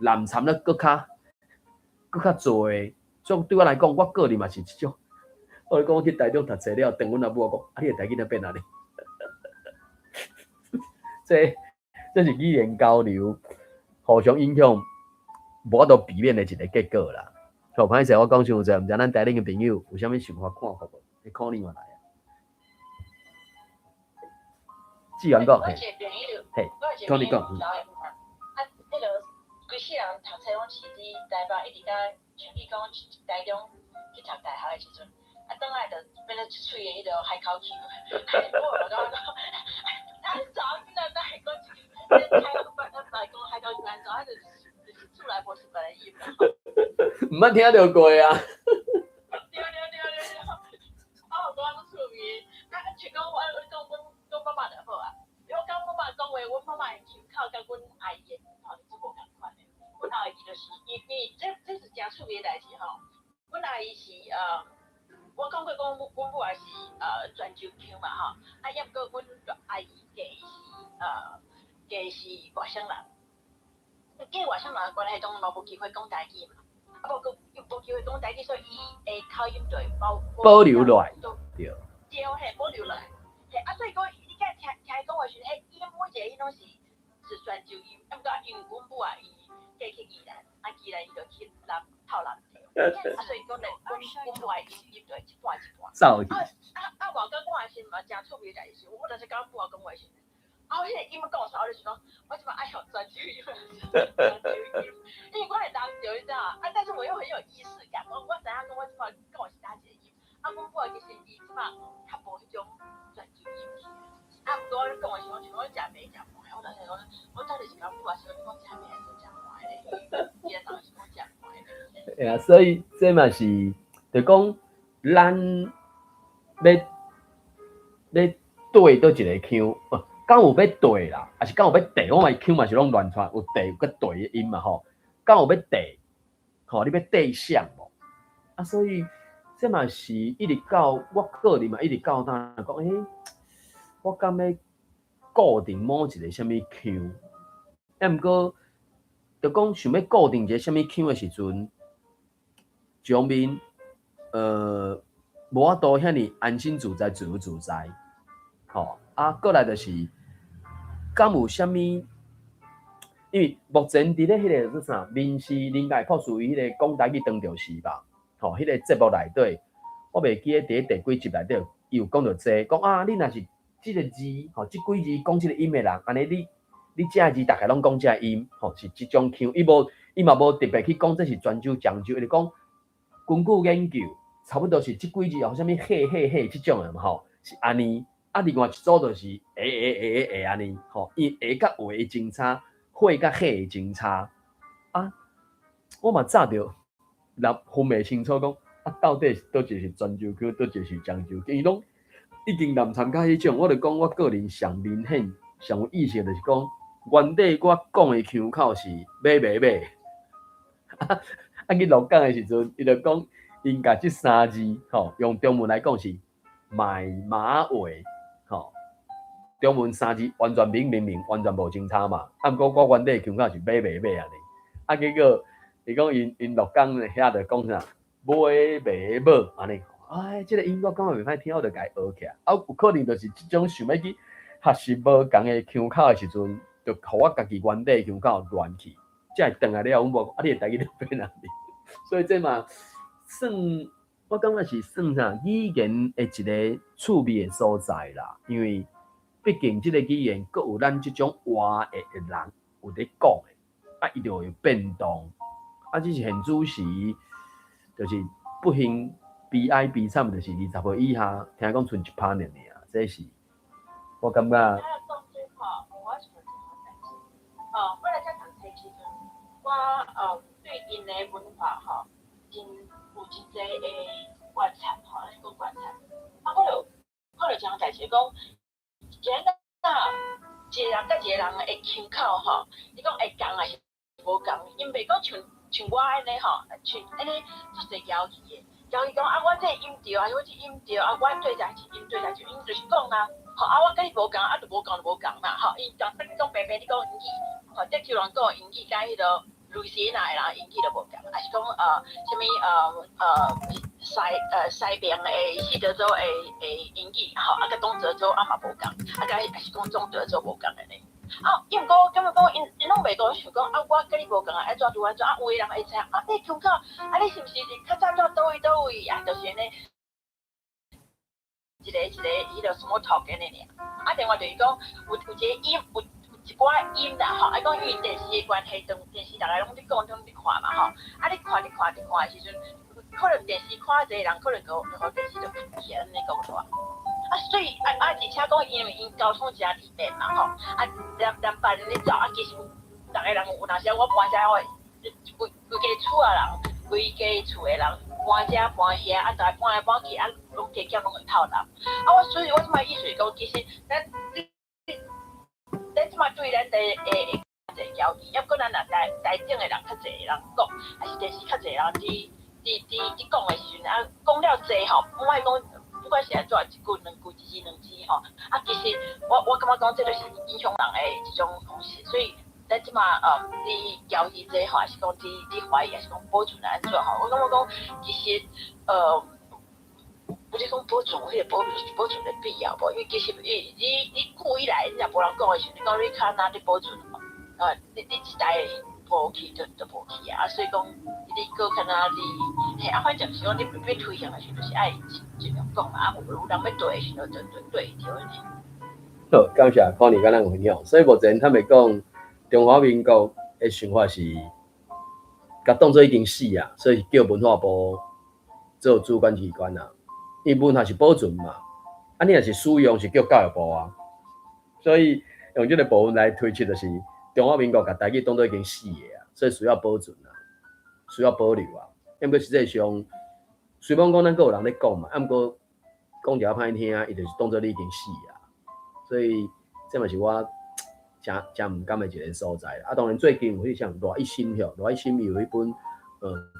南摻得閣較閣較濟。所以對我來講，我個人嘛是這種。我講我去台中讀冊了，轉阮阿母講，啊，你的台語哪變按呢？這是語言交流互相影響，無法度避免的一個結果啦。好，歹勢我講傷濟，毋知咱台頂的朋友有啥物想法看法無？你可能嘛來啊。志源講，我一個朋友，嘿，我有一個聽你講，朋友啊，彼個規世人讀冊攏是佇台北，一直甲像你講台中去讀大學的時陣，啊，轉來就變做一喙的彼個海口腔，我就感覺講，啊，查某囡仔哪會講這個，海口來講海口腔按怎？啊，就是厝內無習慣的音啦。毋捌聽著過啊。對對對對對，啊，我感覺足趣味，啊，像講我講阮阮媽媽就好啊，我講阮媽媽講話，阮媽媽的腔口佮阮阿姨的腔口是足無仝款的。阮阿姨就是伊伊，這是誠趣味的代誌吼。阮阿姨是我講過講阮母也是泉州腔嘛吼，啊，抑毋過阮阿姨嫁是外省人，嫁外省人的關係，當然嘛無機會講台語嘛，啊無閣又無機會講台語，所以伊的口音就會保保留落來，對。對嘿，保留落來，嘿啊，所以講你敢聽聽伊講話時陣，彼音每一個音攏是泉州音，啊毋過因為阮母啊伊嫁去宜蘭，啊宜蘭伊就去南透南地，啊所以講咧，阮阮母的音音就會一半一半。走去。啊啊啊！外國我也是嘛誠趣味的代誌，我就是佮阮母仔講話時陣，啊，我彼個音講出來，我就想講，我這擺愛學泉州音，泉州音，因為我會當著，你知影？啊，但是我又很有儀式感，我知影講我這擺講的是哪一個音，啊，阮母仔其實伊這擺較無彼種泉州音去，啊，毋過我咧講的時陣，像講食糜食糜，我就是講，我到底是佮母仔是講食糜還是食糜咧？伊伊若是講食糜咧。會啊，所以這嘛是就講咱欲欲對佗一個腔，敢有欲對啦，抑是敢有欲對？我嘛腔嘛是攏亂傳，有對佮對的音嘛吼。敢有欲對，吼，你欲對啥無？啊，所以這嘛是一直到我個人嘛，一直到今講，我敢欲固定某一個啥物腔？啊，毋過就講想欲固定一個啥物腔的時陣，一方面，無法度遐爾安心自在、自由自在，吼啊，過來就是，敢有啥物？因為目前佇咧彼個叫啥，民視林佳博士伊彼個講台語當著是吧？吼，彼個節目內底，我袂記得佇咧第幾集內底，伊有講著這個，講啊，你若是這個字，吼，這幾字講這個音的人，按呢你你這個字逐家攏講這個音，吼，是這種腔，伊無伊嘛無特別去講這是泉州、漳州，伊就講根據研究，差不多是這幾字哦，啥物嘿嘿嘿這種的嘛吼，是按呢。啊，另外一組就是會會會會按呢，吼，伊會佮會的真差，會佮火的真差。啊，我嘛早著若分袂清楚講，啊，到底是佗一個是泉州腔，佗一個是漳州腔，伊攏已經南摻較彼種，我就講我個人上明顯、上有意識就是講，原底我講的腔口是馬馬馬，啊去鹿港的時陣，伊就講𪜶共這三字，吼，用中文來講是買馬尾，吼，中文三字完全明明明完全無相差嘛，啊，毋過我原底腔口是馬馬馬按呢，啊，結果伊講𪜶𪜶鹿港遐就講啥買馬母按呢，哎，這個音我感覺袂歹聽，我就共伊學起來，啊，有可能就是這種想欲去學習無仝的腔口的時陣，就予我家己原底腔口亂去，才會轉來了，阮某講啊，你的台語咧變按呢？所以這嘛算，我感覺是算啥語言的一個趣味的所在啦，因為畢竟這個語言閣有咱這種活的人有咧講的，啊，伊就會變動，啊，只是現主時就是不幸悲哀悲慘，就是20歲以下，聽講賰一趴爾爾，這是我感覺。啊，講這吼，我想一項代誌。哦，我來遮讀冊時陣，我對𪜶的文化吼，真有真濟的觀察吼，咱講觀察。啊，我就看著一項代誌講，一個囡仔一个人佮一個人的腔口吼，你講會仝抑是無仝？𪜶袂講像我按呢吼，像按呢足濟嬌氣的，嬌氣講啊，我這音對，抑是我這音對，啊，我對這是音對，這是𪜶就是講啊，吼啊，我佮你無仝，啊，就無仝就無仝嘛，吼，𪜶講講平平，你講英語，吼，德州人講英語佮彼个路易斯安那的人英語就無仝，抑是講啥物西邊的西德州的英語，吼，啊，佮東德州啊嘛無仝，啊，佮抑是講中德州無仝的呢。啊，伊毋過感覺講，𪜶攏袂講想講啊，我佮你無仝啊，愛怎拄按怎啊？有的人會知影啊，你腔口啊，你是毋是較早住佗位佗位啊？就是按呢，一个一個彼個 small talk 按呢爾。啊，另外就是講有一個音，有一寡音啦吼，啊講因為電視的關係，當電視逐家攏咧講，攏咧看嘛吼。啊，你看你看你看的時陣，可能電視看濟人，可能就予電視就去按呢講出來。啊，所以啊啊，而且講因為𪜶交通誠利便嘛吼，啊南北咧走啊，其實逐个人有當時我搬遮我規規家厝仔人，規家厝的人搬遮搬遐，啊，逐家搬來搬去，啊，攏加減攏會透人。啊，我所以我這擺意思是講，其實咱這擺對咱的濟交易，抑閣咱若台頂的人較濟人講，抑是電視較濟人佇講的時陣，啊，講了濟吼，莫講。不管是按怎，一句兩句，一字兩字吼，啊，其實我感覺講這就是影響人的一種方式，所以咱這馬佇交易這吼，抑是講佇懷疑，抑是講保存按怎吼，我感覺講其實不是講保存彼個保存的必要無，因為其實你久以來，你若無人講的時陣，你講你較哪佇保存吼，啊，你一代無去就無去啊，所以講你閣較若你嘿啊，反正是講你欲推行的時陣，就是愛盡量講啊，有人欲對的時陣就對著按呢。好，感謝可妮佮咱分享。所以目前他們講中華民國的想法是，共當做已經死啊，所以叫文化部做主管機關啊。因為文化是保存嘛，啊，你若是使用是叫教育部啊。所以用這個部分來推測，就是中華民國共台語當做已經死的啊，所以需要保存啊，需要保留啊。毋過實際上，雖罔講咱閣有人咧講嘛，啊，毋過講較歹聽，伊就是當做你已經死啊。所以這嘛是我誠誠毋甘的一個所在。啊，當然最近有彼啥賴一心吼，賴一心伊有彼本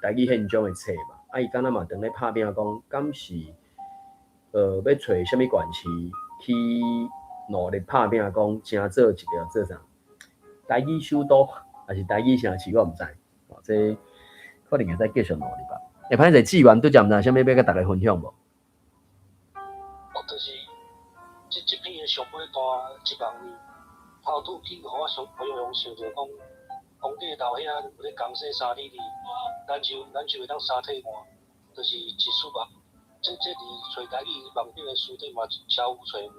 台語憲章的冊嘛，啊，伊敢若嘛當咧拍拚講，敢是欲揣啥物縣市去努力拍拚講，成做一個做啥台語首都，抑是台語城市，我毋知。哦，這可能會使繼續努力吧。會歹勢志願拄才毋知啥物欲佮大家分享無？哦，就是這篇的上尾段一網呢，頭拄去予我想，我用想著講，皇帝老遐有咧江西三里里，咱就會當三退換，就是一束目。這佇揣台語網頂的書頂嘛超有揣有，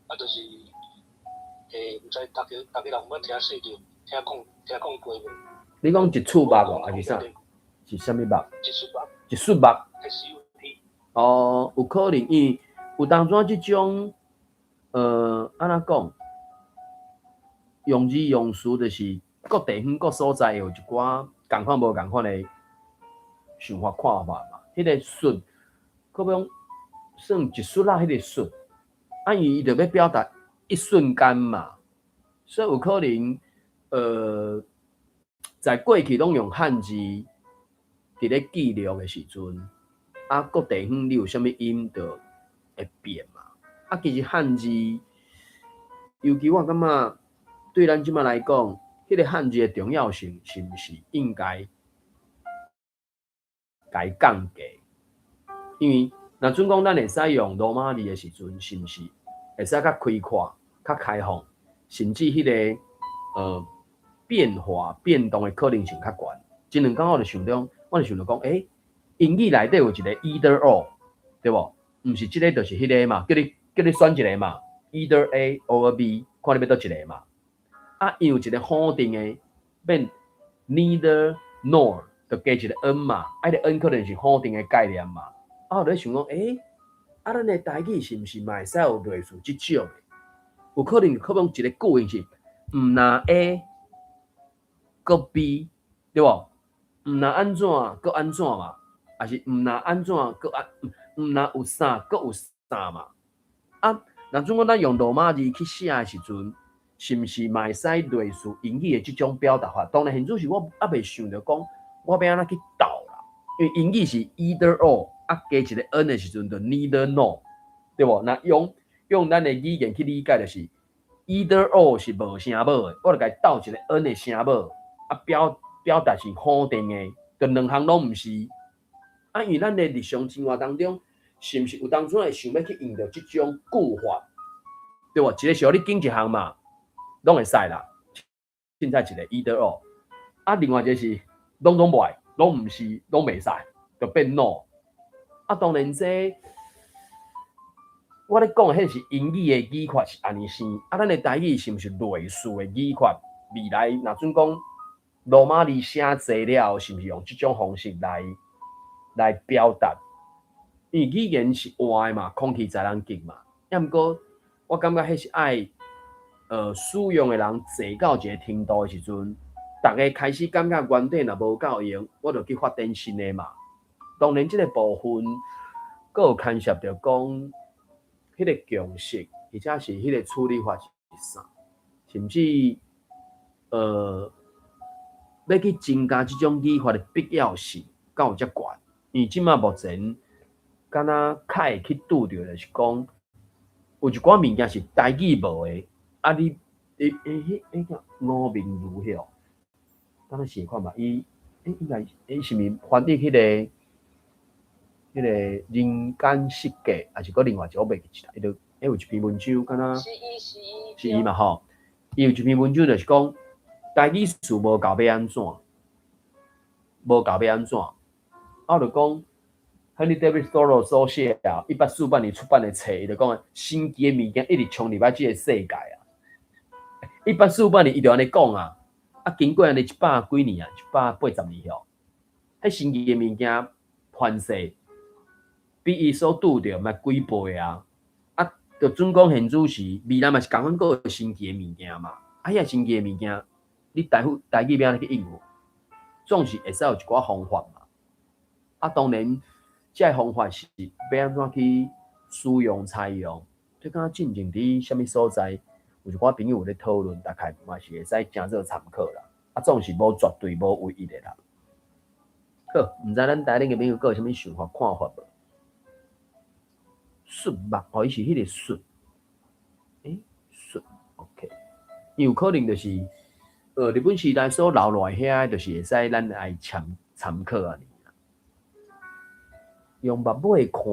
啊，就是，毋知逐家人有捌聽說著，聽講過無？你講一束目哦，抑是啥？是啥物目？一束目。一束目。 S U T。哦，有可能，因為有當陣這種，按怎講？用字用詞就是各地方各所在有一寡仝款無仝款的想法看法嘛。彼個術，可欲講算一術仔彼個術，啊，伊伊就欲表達一瞬間嘛，所以有可能，在過去攏用漢字佇咧記錄的時陣，啊，各地方你有啥物音就會變嘛。啊，其實漢字，尤其我感覺對咱這馬來講，彼個漢字的重要性是毋是應該共降低？因為若準講咱會使用羅馬字的時陣，是毋是會使較開闊、較開放，甚至彼個變化、變動的可能性較懸？這兩工我就想著，我就想著講，英語內底有一個 either or，對無？毋是這個就是彼個嘛，叫你選一個嘛，either A or B，看你欲佗一個嘛。啊，伊有一個否定的，變 neither nor，就加一個 n 嘛，啊，彼個 n 可能是否定的概念嘛。啊，我就咧想講，啊，咱的台語是毋是嘛會使有類似這種的？有可能可能一個句型是毋若 A，閣 B，對無？毋若按怎，閣按怎嘛？抑是毋若按怎，閣按，毋若有啥，閣有啥嘛？啊，若準講咱用羅馬字去寫的時陣，是毋是嘛會使類似英語的這種表達法？當然，現此時我猶未想著講，我欲按怎去鬥啦。因為英語是 either or，啊加一個 n 的時陣就 neither nor，對無？若用咱的語言去理解，就是 either or 是無聲母的，我就共伊鬥一個 n 的聲母，啊表達是否定的，就兩項攏毋是。啊，因為咱的日常生活當中，是毋是有當陣會想欲去用著這種句法，對無？一個是予你揀一項嘛，攏會使啦。凊彩一個 either or，啊，另外一個是攏總袂，攏毋是，攏袂使，就變 no。啊，當然這我咧講的彼是英語的語法是按呢生，啊，咱的台語是毋是類似的語法？未來若準講羅馬字寫濟了後，是毋是用這種方式來表達？因為語言是活的嘛，空氣在人境嘛。抑毋過，我感覺彼是愛使用的人濟到一個程度的時陣，逐家開始感覺原底若無夠用，我就去發展新的嘛。當然，這個部分閣有牽涉著講，彼個共識，或者是彼個處理法是啥？甚至欲去增加這種語法的必要性，敢有遮懸？因為這馬目前，敢若較會去拄著，就是講有一寡物件是台語無的，啊你，欸欸彼彼個吳明如彼哦，敢若是看嘛？伊欸應該伊是毋是翻譯彼個人間失格，抑是閣另外一個我袂記得？伊就欸有一篇文章，敢若是伊是伊，是伊嘛吼？伊有一篇文章就是講台語詞無夠欲按怎，無夠欲按怎？啊，我就講 Henry David Thoreau 所寫啊，1848年出版的冊，伊就講神奇的物件一直衝入來這個世界啊！一八四八年，伊就按呢講啊，啊，經過按呢一百幾年啊，180年吼，彼神奇的物件傳世，比伊所拄著嘛幾倍啊！啊，就準講現此時未來嘛是仝款閣有神奇的物件嘛，啊，遐神奇的物件，你台語欲按怎去應付？總是會使有一寡方法嘛。啊，當然，這个方法是欲按怎去使用採用，這敢若進前佇啥物所在，有一寡朋友有咧討論，大概嘛是會使誠做參考啦。啊，總是無絕對無唯一的啦。好，毋知咱台頂的朋友閣有啥物想法看法無？術目哦，伊是彼個術，欸，術，OK，有可能就是，日本時代所留落來遐，就是會使咱來參考按呢。用目尾看，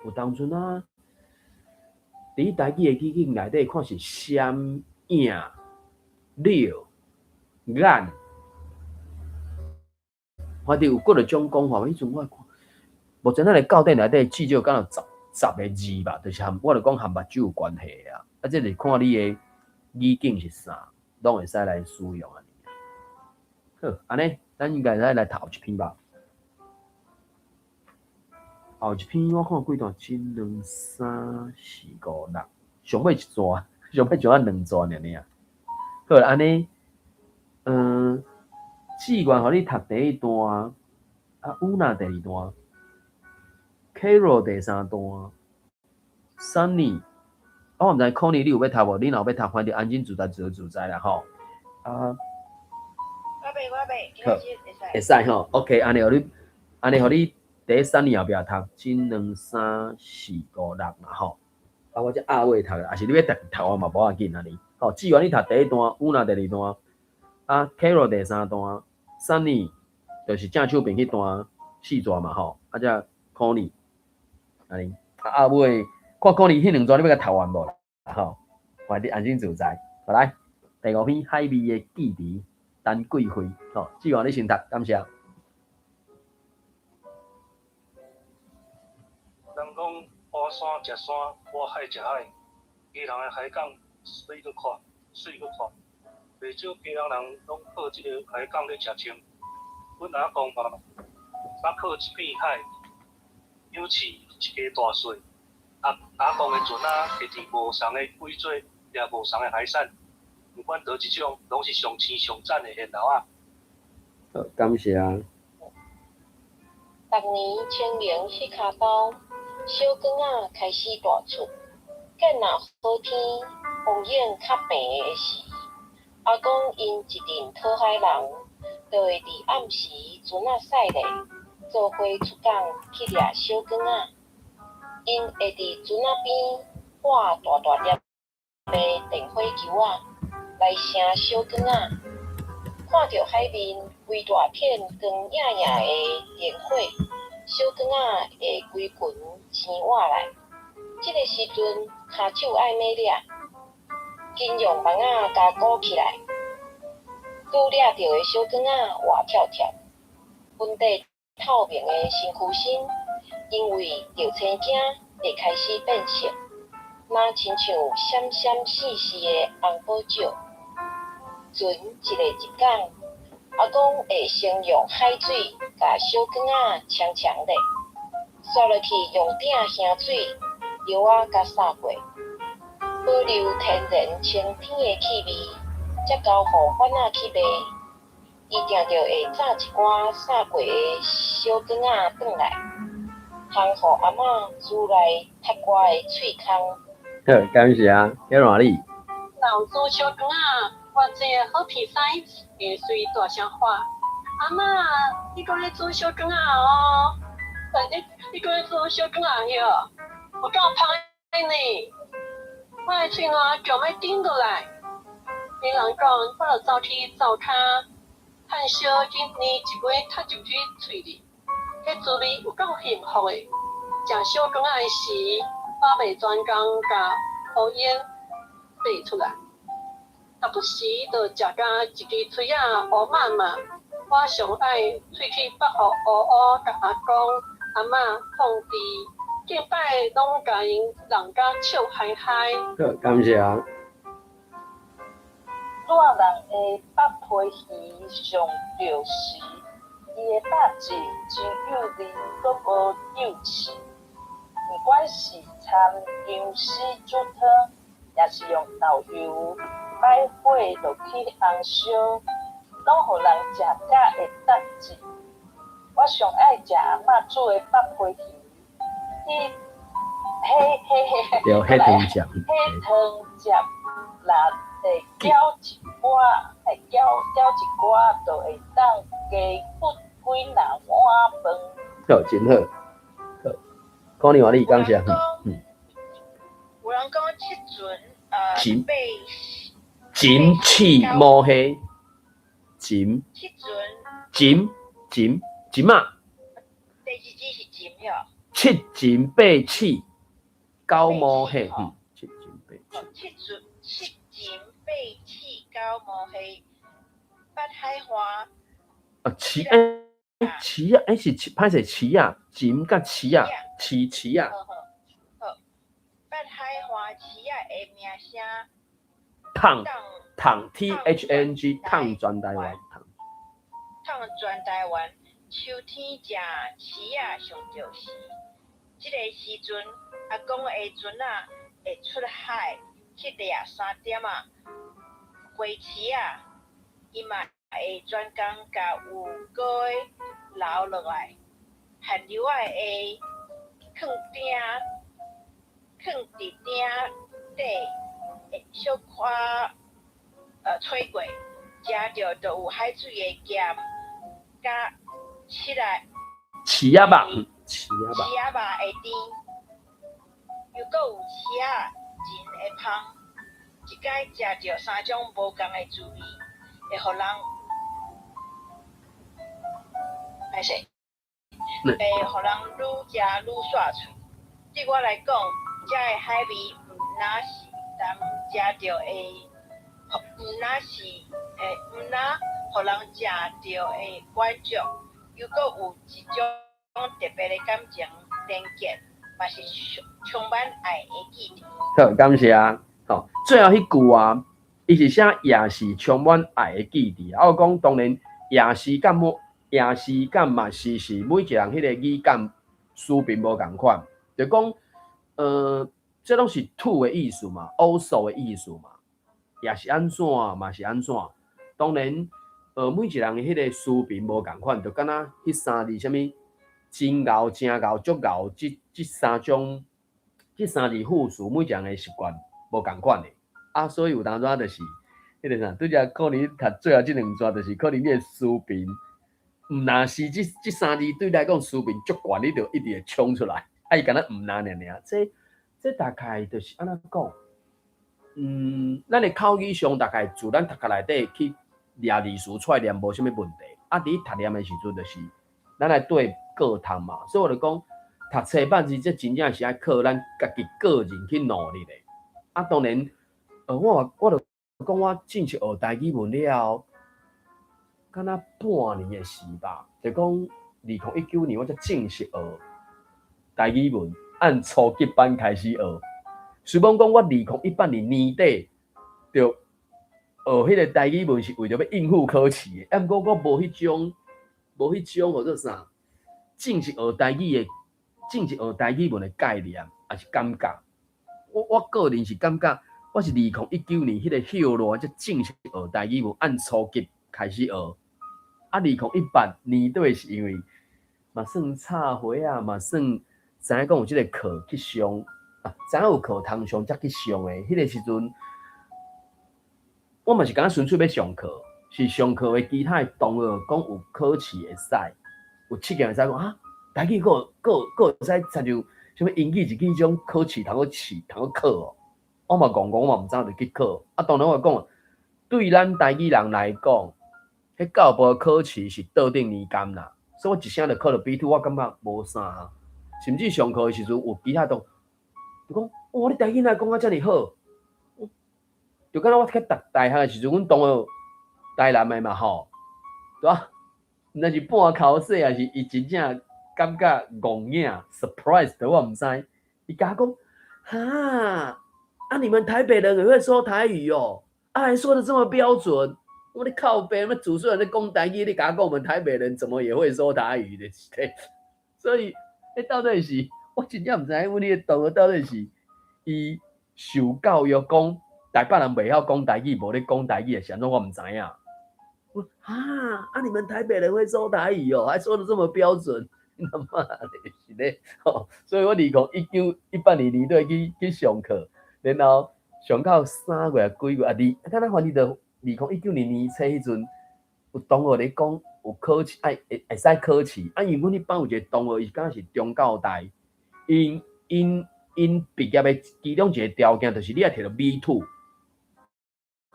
有當陣啊，佇台語的語境內底看是閃影了眼，反正有幾若種講法。彼陣我看，目前咱的教典內底至少敢有十個字吧，就是含我就講含目睭有關係的啊。啊，這是看你的語境是啥，攏會使來使用按呢。好，按呢，咱應該來來讀一篇吧。後一篇我看幾段，一、兩、三、四、五、六，上尾一段，上尾剩仔兩段爾爾。好，按呢，志願予你讀第一段，啊，烏娜第二段，Carol 第三段，Sunny，我毋知 Connie 你有欲讀無？你若有欲讀，反正安心自在自由自在啦吼。啊，我袂，我袂，好，會使吼，OK，按呢予你，按呢予你。佇 Sunny 後壁讀，一、兩、三、四、五、六嘛吼。啊，我這壓尾讀，抑是你欲讀讀完嘛無要緊按呢。吼，志願你讀第一段，烏娜第二段，啊，Carol 第三段，Sunny 就是正手邊彼段四段嘛吼。啊，這 Connie，按呢，啊，壓尾看 Connie 彼兩段你欲共讀完無啦？吼，反正安心自在。好來，第五篇海味的記憶，陳桂輝，吼，志願你先讀，感謝。人講跋山食山，跋海食海。基隆的海港媠閣闊，媠閣闊，袂少基隆人攏靠這个海港咧食穿。阮阿公嘛，捌靠這片海養飼一家大細。阿公的船仔摕佇無仝的季節，掠無仝的海產，毋管佗一種，攏是上鮮上讚的現撈仔。好，感謝。逐年清明彼跤兜，小管仔開始大出，見若好天，王勇較病的時，阿公𪜶一陣討海人，就會佇暗時船仔駛咧，做伙出港去掠小卷仔。𪜶會佇船仔邊掛大大粒的電火球仔，來聲小卷仔。看著海面規大片光焱焱的電火，小卷仔會規群前活來。這个時陣，跤手愛猛掠，緊用網仔共裹起來，拄掠著的小卷仔活跳跳，本底透明的身軀身，因為著青驚會開始變色，若親像閃閃爍爍的紅寶石。船一个入港，阿公會先用海水共小卷仔沖沖咧，煞落去用鼎瓦水藥仔共灑過，保留天然清甜的氣味，才交予販仔去賣。伊定著會紮一寡灑過的小卷仔轉來，通予阿嬤煮來踢歌的喙空。好，感謝，叫哪裡？老煮小卷仔，我這個好鼻屎會隨大聲喊：阿嬤，你閣咧煮小卷仔哦？你閣咧煮小卷仔喲？有夠芳的呢！我的喙瀾強欲頂落來。別人講，我就走去灶跤，炭燒緊捏一尾踢入去喙裡，彼滋味有夠幸福的。食小卷仔的時，我袂專工共烏煙爬出來，時不時就食共一支槌仔烏蠓嘛。我上愛喙齒腹予烏烏，共阿公阿嬤碰豬，頂擺攏共𪜶弄甲笑嗨嗨。好，感謝。熱人的剝皮魚上著時，伊的肉質真幼嫩，閣無幼刺。毋管是摻薑絲煮湯，抑是用豆油擺火落去紅燒，攏予人食甲會答舌。我上愛食阿嬤煮的剝皮魚，彼彼彼對，彼湯汁。彼湯汁若會攪一寡，會攪攪一寡，就會當加骨幾若碗飯。好，真好。好，可能話你感謝。有人講七船錦八錦翅毛蝦，錦七船錦錦錦啊！第二支是錦喲。七錦八翅九毛蝦，七錦八翅。七船七錦八翅九毛蝦，八海花。啊，翅欸，翅啊，欸是歹勢翅啊，錦佮翅啊，翅翅啊。好好好，八海花翅仔的名聲。燙燙 T H N G 燙全台灣。燙全台灣，秋天食翅仔上著時。這个時陣，阿公的船仔會出海去掠三點仔花翅仔，伊嘛會專工共有膏留落來，番蓼仔會囥鼎，囥佇鼎底，會小可炊過，食著就有海水的鹹，佮翅仔。翅仔肉，翅仔肉。翅仔肉的甜，又閣有翅仔仁的芳，一擺食著三種無仝的滋味，會予人歹勢，會予人愈食愈煞喙。對我來講，遮的海味毋若是人食著會，毋若是毋若予人食著會滿足，又閣有一種特別的感情連結，嘛是充滿愛的記憶。好，感謝。吼，最後彼句啊，伊是寫也是充滿愛的記憶。啊，我講當然，也是佮無，也是佮嘛是是每一個人彼個語感思辨無仝款，就講，這攏是 too 的意思嘛，also 的意思嘛，也是按怎嘛是按怎。當然，每一個人的彼個思辨無仝款，就敢若彼三字啥物，真𠢕、誠𠢕、足𠢕，這三種，這三字副詞，每一個人的習慣無仝款的。啊，所以有當陣就是彼个啥，拄才可能讀最後這兩段，就是可能你的詞頻，毋若是這三字對你來講詞頻足懸，你就一直會衝出來。啊，伊敢若毋若爾爾，這大概就是按怎講？咱的口語上大概自咱讀冊內底去掠字詞出來念無啥物問題。啊，佇讀念的時陣，就是咱來對過讀嘛。所以我就講，讀冊辦字，這真正是愛靠咱家己個人去努力的。啊，當然，我就講我正式學台語文了後，敢若半年的時吧，就講2019年我才正式學台語文，按初級班開始學。雖罔講我2018年年底就學彼个台語文是為著欲應付考試的，啊，毋過我無彼種號做啥，正式學台語文的概念，抑是感覺。我個人是感覺，我是2019年彼個歇熱才正式學台語文，按初級開始學。啊，2018年底是因為嘛算插花啊，嘛算知影講有這个課去上。啊，知影有課通上才去上的，彼个時陣，我嘛是敢若純粹欲上課，是上課的其他的同學講有考試會使，有試驗會使講啊，台語閣閣會使親像啥物英語一語種考試通好試通好考哦。我嘛戇戇，我嘛毋知影就去考。啊，當然我講，對咱台語人來講，彼教育部的考試是桌頂年鑑啦，所以我一聲就考著 B2，我感覺無啥。甚至上課的時陣有其他同就講，哇，你台語哪講甲遮爾好？就敢若我去讀大學的時陣，阮同學台南的嘛吼，對吧？毋知是半口水，抑是伊真正感覺戇影 surprise 著我毋知。伊共我講，哈，啊你們台北人也會說台語哦？啊還說得這麼標準？我咧靠北，欲主持人咧講台語，你共我講我們台北人怎麼也會說台語的？所以，彼到底是？我真正毋知影阮彼個同學到底是伊受教育講台北人袂曉講台語，無咧講台語，是按怎我毋知影。哈，啊你們台北人會說台語哦，還說得這麼標準，他媽的是咧，吼！所以我2018年年底去上課，然後上到3月幾月啊？二，敢若反正就2019年年初彼陣，有同學咧講有考試，愛會使考試，啊，因為阮彼班有一個同學，伊敢若是中教大。𪜶畢業的其中一個條件就是你愛摕著 B2，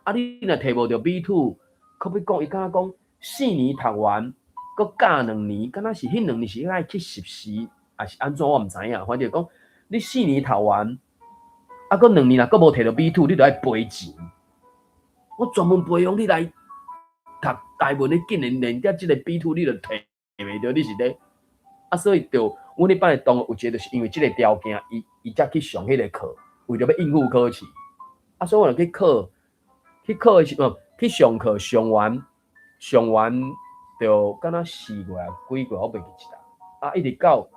啊，你若摕無著 B2，可比講伊敢若講四年讀完，閣加兩年，敢若是彼兩年是愛去實習，抑是按怎我毋知影。反正講你四年讀完，啊，閣兩年若閣無摕著 B2，你著愛賠錢。我專門培養你來讀台文，你竟然連這個 B2 你都摕袂著，你是咧？啊，所以就阮彼班的同學有一個就是因為這個條件，伊才去上彼個課，為著欲應付考試。啊，所以我就去考，去考的時陣，去上課上完，上完就敢若4月幾月，我袂記得啦。啊，一直到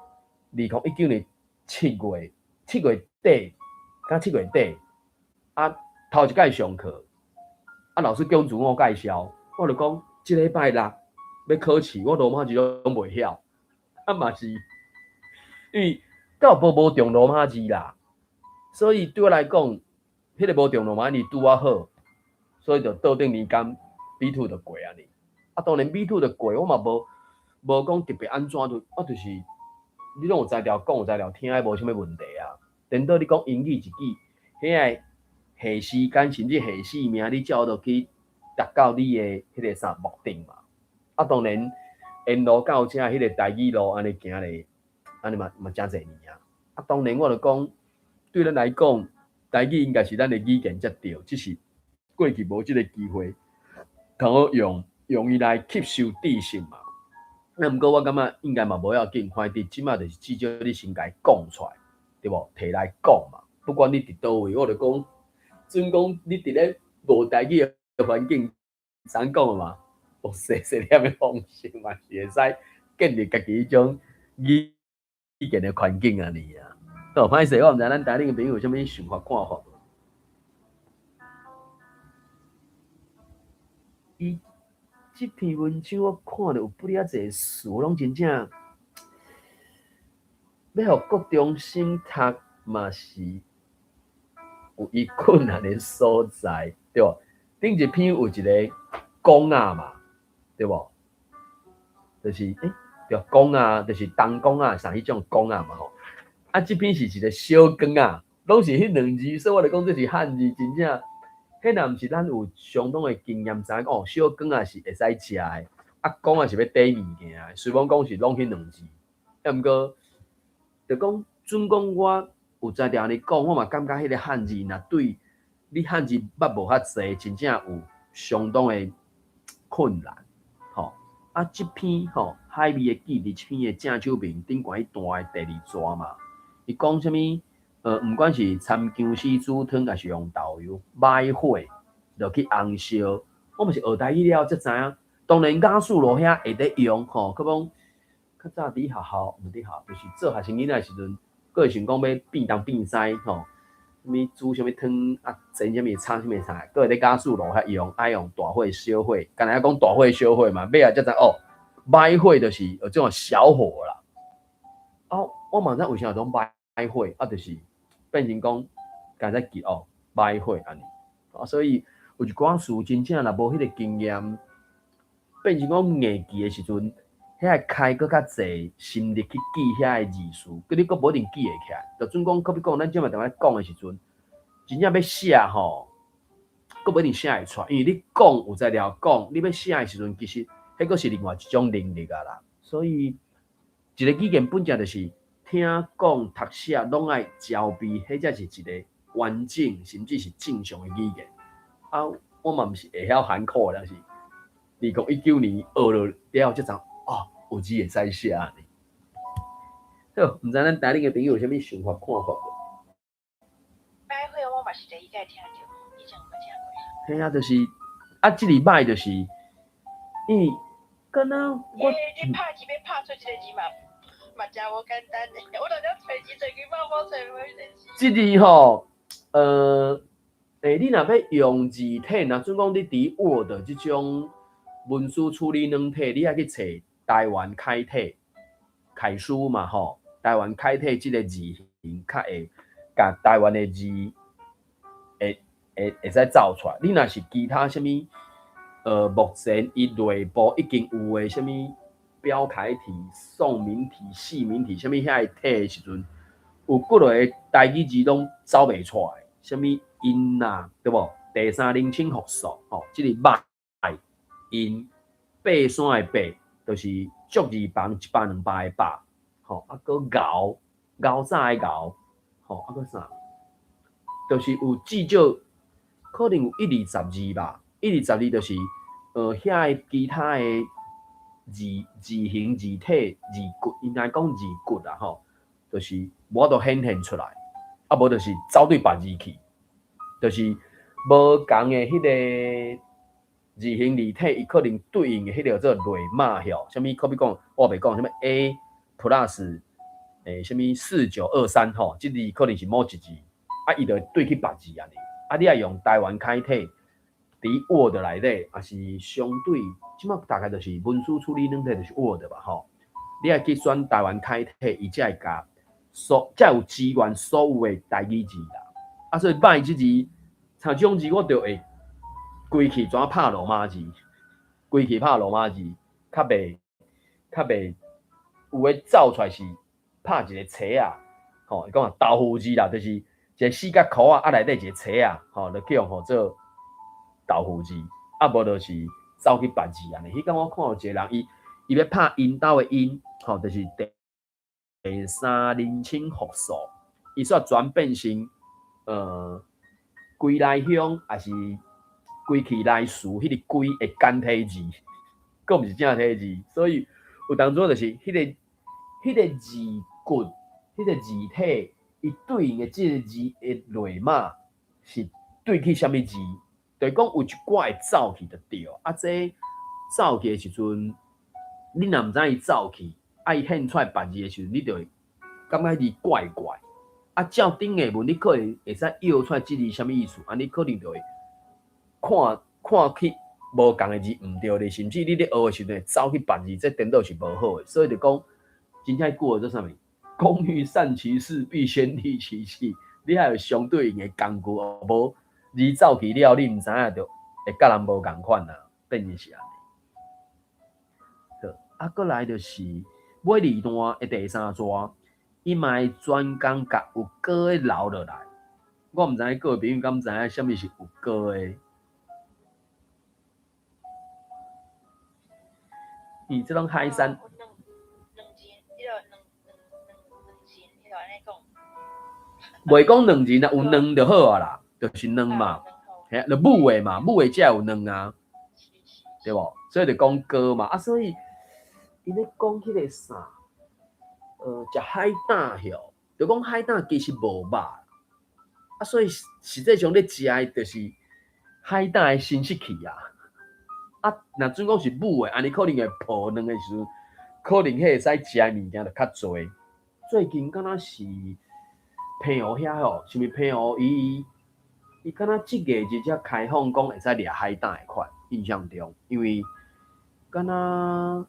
2019年7月，7月底，敢7月底，啊，頭一擺上課，啊，老師叫阮自我介紹，我就講，這禮拜六欲考試，我羅馬字攏袂曉。啊嘛是，因為教育部無重羅馬字啦，所以對我來講，彼個無重羅馬字拄仔好，所以就桌頂年鑑 B2 就過按呢。啊，當然 B2 就過，我嘛無講特別按怎，就我就是你攏有才調講，有才調聽，無啥物問題啊。顛倒你講英語一句，遐个下時間甚至下姓名，你才有得去達到你的彼個啥目的嘛。啊，當然。沿路到遮，彼個台語路按呢行咧，按呢嘛誠濟年啊。啊，當然我就講，對咱來講，台語應該是咱的語言才對，只是過去無這个機會，通好用伊來吸收知識嘛。啊，毋過我感覺應該嘛無要緊，反正這馬就是至少你先共伊講出來，對無？提來講嘛，不管你佇佗位，我就講，準講你佇咧無台語的環境，怎講嘛？用細細粒的方式嘛，是會使建立家己彼種語言的環境按呢啊。哦，歹勢，我毋知咱台頂的朋友有啥物想法看法無？伊這篇文章我看著有不爾濟詞，攏真正欲予國中生讀嘛是有伊困難的所在，對無？頂一篇有一個公仔嘛，對無？就是，對，公仔，就是東公仔，啥彼種公仔嘛吼。啊，這篇是一個小光仔，攏是彼兩字，所以我就講這是漢字，真正，彼若毋是咱有相當的經驗，知影講哦，小光仔是會使食的，啊，公仔是欲綴物件的，雖罔講是攏彼兩字，啊，毋過，就講準講我有才調按呢講，我嘛感覺彼個漢字若對你漢字捌無較濟，真正有相當的困難，吼。啊，這篇吼海味的記佇這篇的正手面頂懸彼段的第二逝嘛，伊講啥物？毋管是摻薑絲煮湯，抑是用豆油䆀火落去紅燒，我嘛是學台語了才知影。當然瓦斯爐遐會得用吼，閣講較早佇學校，毋佇學校，就是做學生囡仔的時陣，閣會想講欲變東變西吼，啥物煮啥物湯啊，煎啥物炒啥物菜，閣會佇瓦斯爐遐用，愛用大火小火，敢若講大火小火嘛，尾仔才知哦，䆀火就是有這種小火啦。啊，我嘛毋知為啥講䆀火，啊，就是變成講，敢才記哦，䆀火按呢。啊，所以有一寡事真正若無彼個經驗，變成講硬記的時陣，遐會開閣較濟心力去記遐个字詞，閣你閣無一定記會起來。就準講，好比講，咱這馬當咧講的時陣，真正欲寫吼，閣無一定寫會出來，因為你講有才調講，你欲寫的時陣，其實彼閣是另外一種能力啊啦。所以，一個語言本正就是聽講讀寫攏愛交備，彼才是一個完整甚至是正常的語言。啊，我嘛毋是會曉含苦的，但是2019年學了了才知哦，有字會使寫按呢。好，毋知咱台頂的朋友有啥物想法看法無？䆀火我嘛是第一擺聽著，以前無聽過。嘿啊，就是啊，這个䆀就是，因為敢若我你拍字欲拍出這个字嘛，嘛誠無簡單的。我當陣揣字揣去拍無揣無彼個字。這字吼，你若欲用字體，若準講你佇 Word 這種文書處理軟體，你愛去揣台灣楷體、楷書嘛吼，台灣楷體這个字型較會共台灣的字會使走出來。你若是其他啥物，目前伊內部已經有的啥物標楷體、宋明體、細明體，啥物遐个體的時陣，有幾落個台語字攏走袂出來，啥物𪜶啊，對無？第三人稱複數，吼，這個䆀𪜶爬山的爬，就是竹字旁一百兩百的百，吼，啊，閣𠢕𠢕早的𠢕，吼，啊，閣啥？就是有至少可能有一二十字吧，一二十字就是，遐个其他的字字形、字體、字骨，應該講字骨啦，吼，就是無法度顯現出來，啊，無就是走對別字去，就是無仝的彼個字形字體，伊可能對應的彼個叫做類碼吼，啥物好比講，我袂講啥物 A plus，啥物4923吼，這字可能是某一字，啊，伊就對去別字按呢，啊，你愛用台灣楷體，佇 Word 內底，也是相對，這馬大概就是文書處理軟體就是 Word 吧吼，你愛去選台灣楷體，伊才會共所，才有支援所有的台語字啦。啊，所以䆀這字，像這種字我就會規氣怎拍羅馬字，規氣拍羅馬字，較袂有的走出來是拍一個冊仔，吼，伊講啊豆腐字啦，就是一個四角箍仔，啊內底一個冊仔，吼，就去予號做豆腐字，啊無就是走去別字按呢。彼工我看有一個人，伊欲拍𪜶兜的𪜶，吼，就是第三人稱複數，伊煞轉變成歸來鄉，抑是歸去來辭，彼个歸的簡體字，閣毋是正體字，所以有當陣就是彼个字骨，彼个字體，伊對應的這个字的類碼是對去啥物字？就是講有一寡會走去就對。啊，這走去的時陣，你若毋知伊走去，啊，伊現出來別字的時陣，你就會感覺彼字怪怪。啊，照頂下文，你可能會使臆出來這字啥物意思，啊，你可能就會看看去無仝的字毋對咧，甚至你咧學的時陣會走去別字，這顛倒是無好的。所以就講，真正句話做啥物？工欲善其事，必先利其器。你愛有相對應的工具，無你走去了，你毋知影就會佮人無仝款啊，變成是按呢。好，啊，閣來就是尾二段的第三逝，伊嘛會專工共有膏的留落來。我毋知影各位朋友敢知影啥物是有膏的？伊這種海產。袂講卵仁啊，有卵就好啊啦，就是卵嘛，嘿，就母的嘛，母的才有卵啊，對無？所以就講膏嘛，啊，所以伊咧講彼個啥，食海膽吼，就講海膽其實無肉，啊，所以實際上咧食的就是海膽的生殖器啊，啊，若準講是母的，按呢可能會抱卵的時陣，可能彼會使食的物件就較濟。最近敢若是澎湖遐吼，是毋是澎湖？伊伊敢若這個日才開放講會使掠海膽的款，印象中，因為敢若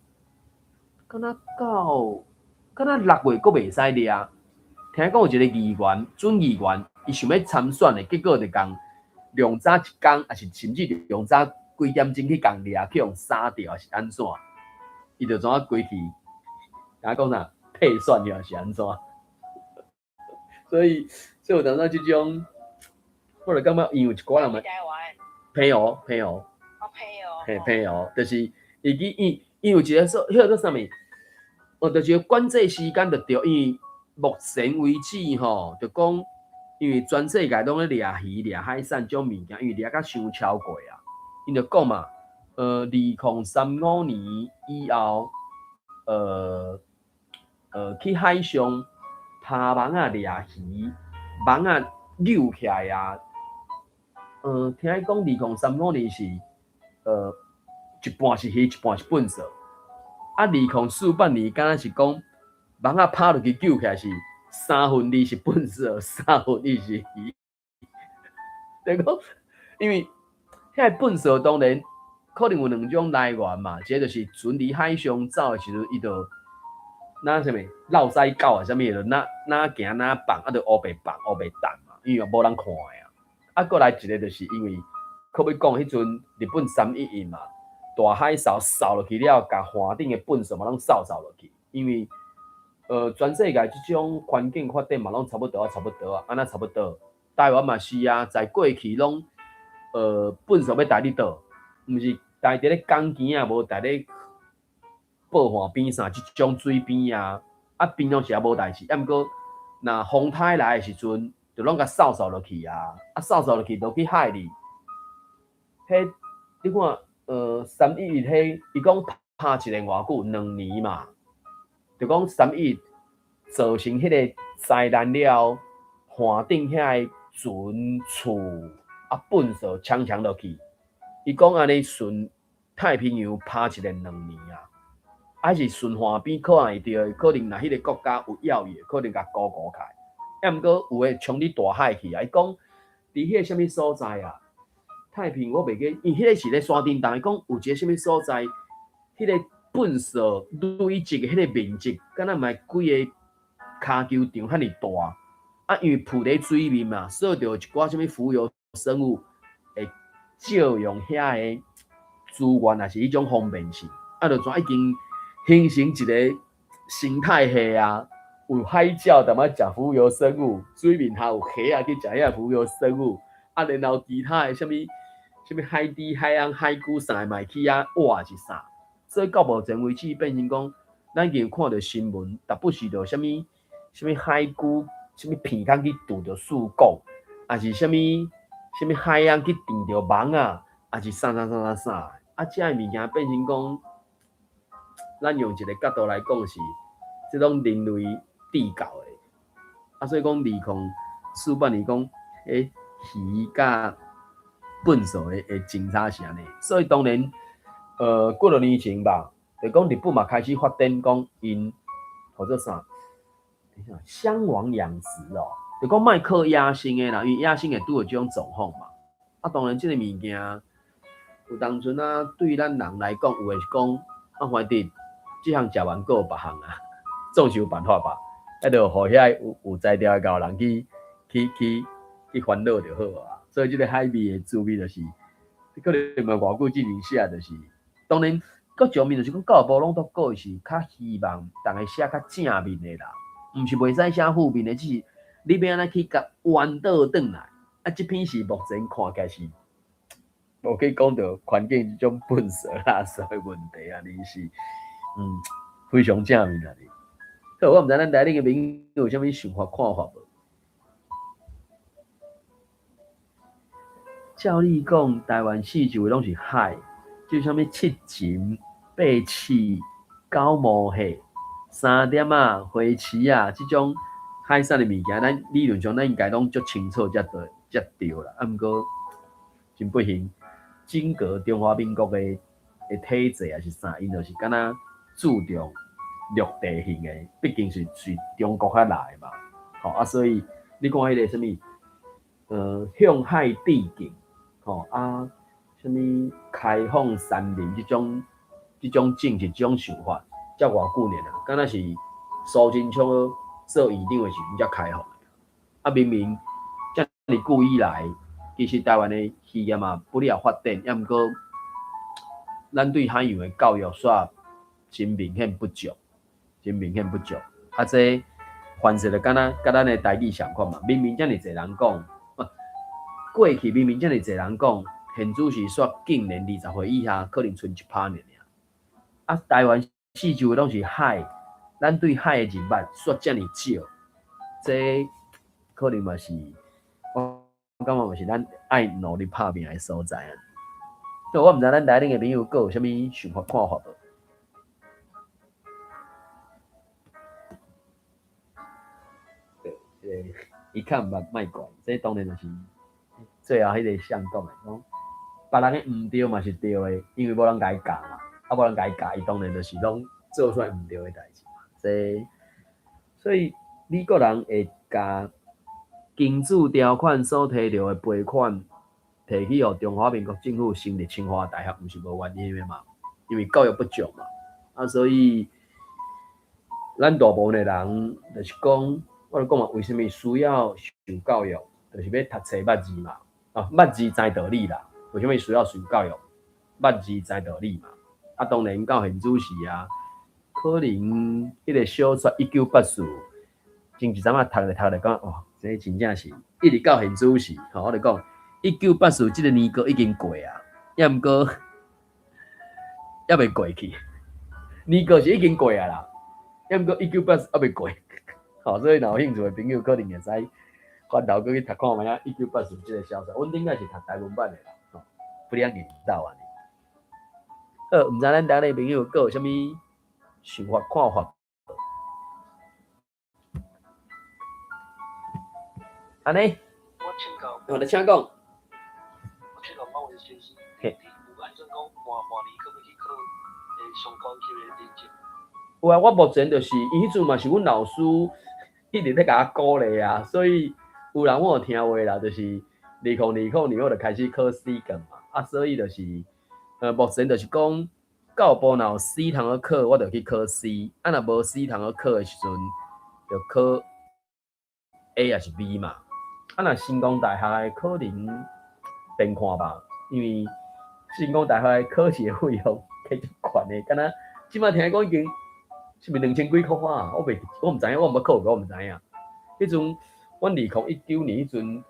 敢若到敢若6月閣袂使掠。聽講有一個議員，準議員，伊想欲參選的，結果就共量早一工，抑是甚至量早幾點鐘去共掠，去予殺著，抑是按怎？伊就怎啊規氣，敢講啥？退選抑是按怎？所以，所以有當時這種，我就感覺因為有一寡人嘛，澎湖，澎湖，哦，澎湖，嘿，澎湖，就是伊去伊伊有一個說，彼個叫啥物？哦，就是管制時間就對，因為目前為止吼，就講因為全世界攏咧掠魚、掠海產這種物件，因為掠甲傷超過啊。𪜶就講嘛，2035年以後，去海上拋網仔掠魚，網仔扭起來啊。聽伊講2035年是，一半是魚，一半是糞埽。啊，2048年敢若是講網仔拋落去救起來是三分二是糞埽，三分一是魚。就講，因為遐個糞埽當然可能有兩種來源嘛，一個就是船佇海上走的時陣，伊就若啥物落屎狗啊，啥物就若若行若放，啊，就烏白放烏白擲嘛，因為無人看的啊。啊，閣來一個就是因為，閣欲講彼陣日本3·11嘛，大海嘯掃落去了，共岸頂的糞埽嘛攏掃掃落去，因為全世界這種環境發展嘛攏差不多啊，差不多啊，按怎差不多？台灣嘛是啊，在過去攏糞埽欲擲佇佗，毋是擲佇咧港墘啊，無擲咧報岸邊啥這種水邊啊，啊平常時也無代誌，啊毋過若風颱來的時陣，就攏共掃掃落去啊，啊掃掃落去落去海裡，彼你看3·11彼，伊講拍一年偌久，2年嘛，就講三一一造成彼個災難了後，岸頂遐個船厝啊糞埽沖沖落去，伊講按呢順太平洋拍一連2年啊，啊是順岸邊可能會著，可能若彼個國家有要伊的，可能共勾勾起來。啊，毋過有的衝佇大海去啊！伊講佇彼個啥物所在啊？太平我袂記，因彼個是咧山頂洞，伊講有一個啥物所在，彼個糞埽累積的彼個面積，敢若嘛規个跤球場遐爾大。啊，因為浮佇水面嘛，所以就有一寡啥物浮游生物會借用遐个資源，也是彼種方便性，啊，就怎已經形成一個生態系啊。有海鳥踮仔食浮游生物，水面下有蝦仔去食遐浮游生物，啊，然後其他的啥物啥物海豬、海翁、海龜啥的嘛會去遐活是啥？所以到目前為止變成講，咱已經有看著新聞，逐不時就啥物啥物海龜、啥物鼻孔去拄著樹幹，抑是啥物啥物海翁去挃著網仔，抑是啥啥啥啥啥，啊，這个物件變成講，咱用一個角度來講是，這攏人類製造的，啊，所以講2048年講，彼魚佮糞埽的政策是按呢，所以當然，幾落年前吧，就講日本嘛開始發展講𪜶號做啥？箱網養殖哦，就講莫靠野生的啦，因為野生會拄著這種狀況嘛。啊，當然這個物件，有當陣啊，對咱人來講，有的是講，啊，反正這項食完閣有別項啊，總是有辦法吧。啊，就予遐有有才調的𠢕人去去去去煩惱就好啊。所以這个海味的滋味就是，你可能嘛偌久之前寫，就是，當然，閣上面就是講教育部攏都過是較希望逐个寫較正面的啦，毋是袂使寫負面的，只是你欲按怎去共彎倒轉來。啊，這篇是目前看起來是，無去講著環境這種糞埽垃圾的問題啊，你是，非常正面啊！好，我毋知咱台頂的朋友有啥物想法看法無？照你講，台灣四周圍攏是海，就啥物七層、八刺、九毛蟹、三點仔、花翅仔，這種海產的物件，咱理論上咱應該攏足清楚才對，才對啦。啊，毋過真不幸，整個中華民國的體制抑是啥，𪜶就是敢若注重陸地型的，畢竟是隨中國遐來的嘛。吼啊，所以你看彼個啥物，向海致敬，吼啊，啥物開放山林這種政策、這種想法，才偌久爾啊，敢若是蘇貞昌做院長的時陣才開放的。啊，明明遮爾久以來，其實台灣的漁業嘛不了發展，抑毋過咱對海洋的教育煞真明顯不足，真明顯不足。啊，這凡事就敢若佮咱的台語相款嘛，明明遮爾濟人講，過去明明遮爾濟人講，現主時煞竟然20歲以下可能賰一趴爾爾。啊，台灣四周圍攏是海，咱對海的認捌煞遮爾少，這可能嘛是我感覺嘛是咱愛努力拍拚的所在啊。我毋知咱台頂的朋友閣有啥物想法看法無？對，伊較毋捌莫管，這當然就是最後彼个相講的，講別人的毋對嘛是對的，因為無人共伊教嘛，啊無人共伊教，伊當然就是攏做出來毋對的代誌嘛。這所以美國人會共金主條款所提著的賠款，提去予中華民國政府成立清華大學，毋是無原因的嘛？因為教育不足嘛，啊，所以咱大部分的人就是講，我就講嘛，為啥物需要受教育？就是欲讀冊捌字嘛，啊，捌字知道理啦。為啥物需要受教育？捌字知道理嘛。啊，當然到現主時啊，可能彼个小說一九八四，前一陣仔讀咧讀咧，感覺哇，這真正是一直到現主時，吼，我就講一九八四這个年糕已經過啊，抑毋過猶未過去，年糕是已經過啊啦，抑毋過一九八四猶未過，吼，所以若有興趣的朋友可能會使翻頭閣去讀看覓仔一九八四這个小說，阮頂擺是讀台文版的啦，吼，不了認到按呢。好，毋知咱台內朋友閣有啥物想法看法？按呢？我請教。哦，你請講。我請教某位先生，你有按怎講換換年閣欲去考上高級的認證？有啊，我目前就是，伊彼陣嘛是阮老師一直咧共我鼓勵啊，所以有人我有聽話啦，就是2020年我就開始考 C 卷嘛，啊，所以就是，目前就是講，教育部若有 C 通好考，我就去考 C，啊，若無 C 通好考的時陣，就考 A 抑是 B 嘛。啊，若成功大學的可能變看吧，因為成功大學的考試的費用加足懸的，敢若這擺聽講已經是毋是兩千幾箍啊？我袂，我毋知影，我毋捌考過，我毋知影。彼陣阮2019年彼陣，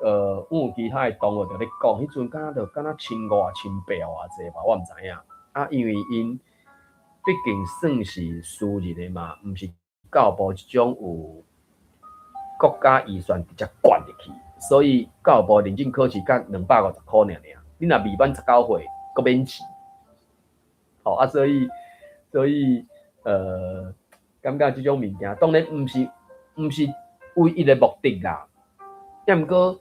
阮有其他的同學就咧講，彼陣敢若就敢若千五、千八偌濟吧，我毋知影。啊，因為𪜶畢竟算是私人的嘛，毋是教育部這種有國家預算直接灌入去，所以教育部認證考試才250箍爾爾。你若未滿19歲，閣免錢。吼啊，所以，感覺這種物件當然毋是唯一的目的啦。抑毋過，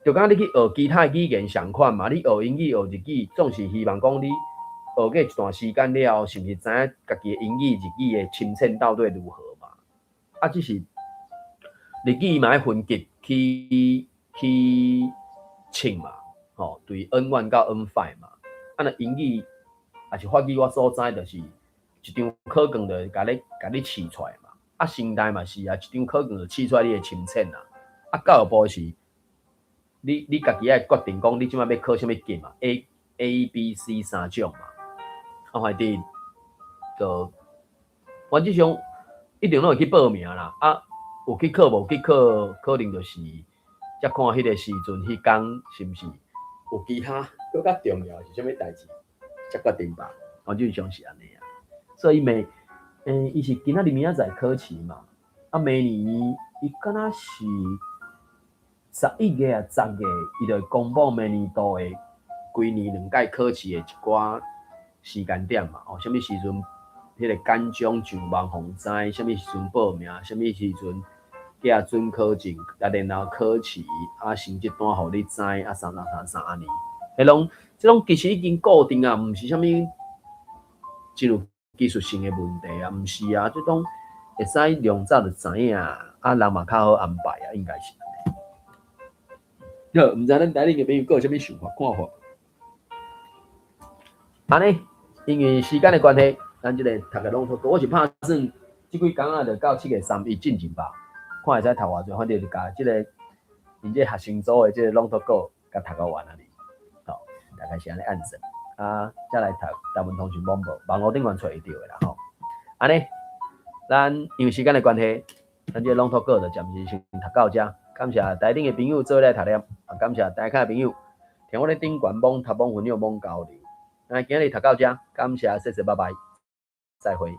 就敢你去學其他語言相款嘛，你學英語、學日語，總是希望講你學過一段時間了後，是毋是知影家己的英語、日語的深淺到底如何嘛？啊，只是日語嘛愛分級去測嘛，吼，對 N1 到 N5 嘛。啊，若英語抑是法語，我所知就是一張考卷就會共你試出來嘛。啊，聲帶嘛是啊，一張考卷就試出來你的深淺啊。啊，教育部是，你家己愛決定講，你這擺欲考啥物級嘛？A、B、C 三種嘛。啊，反正就原則上一定攏會去報名啦。啊，有去考無去考，可能就是才看彼个時陣，彼工是毋是有其他閣較重要是啥物代誌，才決定吧。原則上是按呢啊。所以明，伊是今仔日明仔載考試嘛。啊，明年伊敢若是11月啊，十月，伊就會公布明年度的規年兩屆考試的一寡時間點嘛。哦，啥物時陣，彼个簡章上網予人知，啥物時陣報名，啥物時陣寄准考證，啊，然後考試，啊，成績單予你知，啊，啥啥啥啥按呢。彼攏，這攏其實已經固定啊，毋是啥物真有技術性的問題啊，毋是啊，這種會使量早就知影，啊，人嘛較好安排啊，應該是按呢。好，毋知咱台頂的朋友閣有啥物想法看法？按呢，因為時間的關係，咱這个讀个攏妥，我是拍算這幾工仔就到7月31進前吧，看會使讀偌濟，反正就共這个𪜶這學生組的這个朗讀稿共讀到完啊。好，大概是按呢按算。啊，才來讀台文通訊廣播，網路頂懸揣會著的啦吼。按呢，咱因為時間的關係，咱這个朗讀稿就暫時先讀到遮。感謝台頂的朋友做伙來讀念，啊，感謝台下的朋友聽我咧頂懸網讀網分享網交流。那今日讀到遮，感謝，謝謝，拜拜，再會。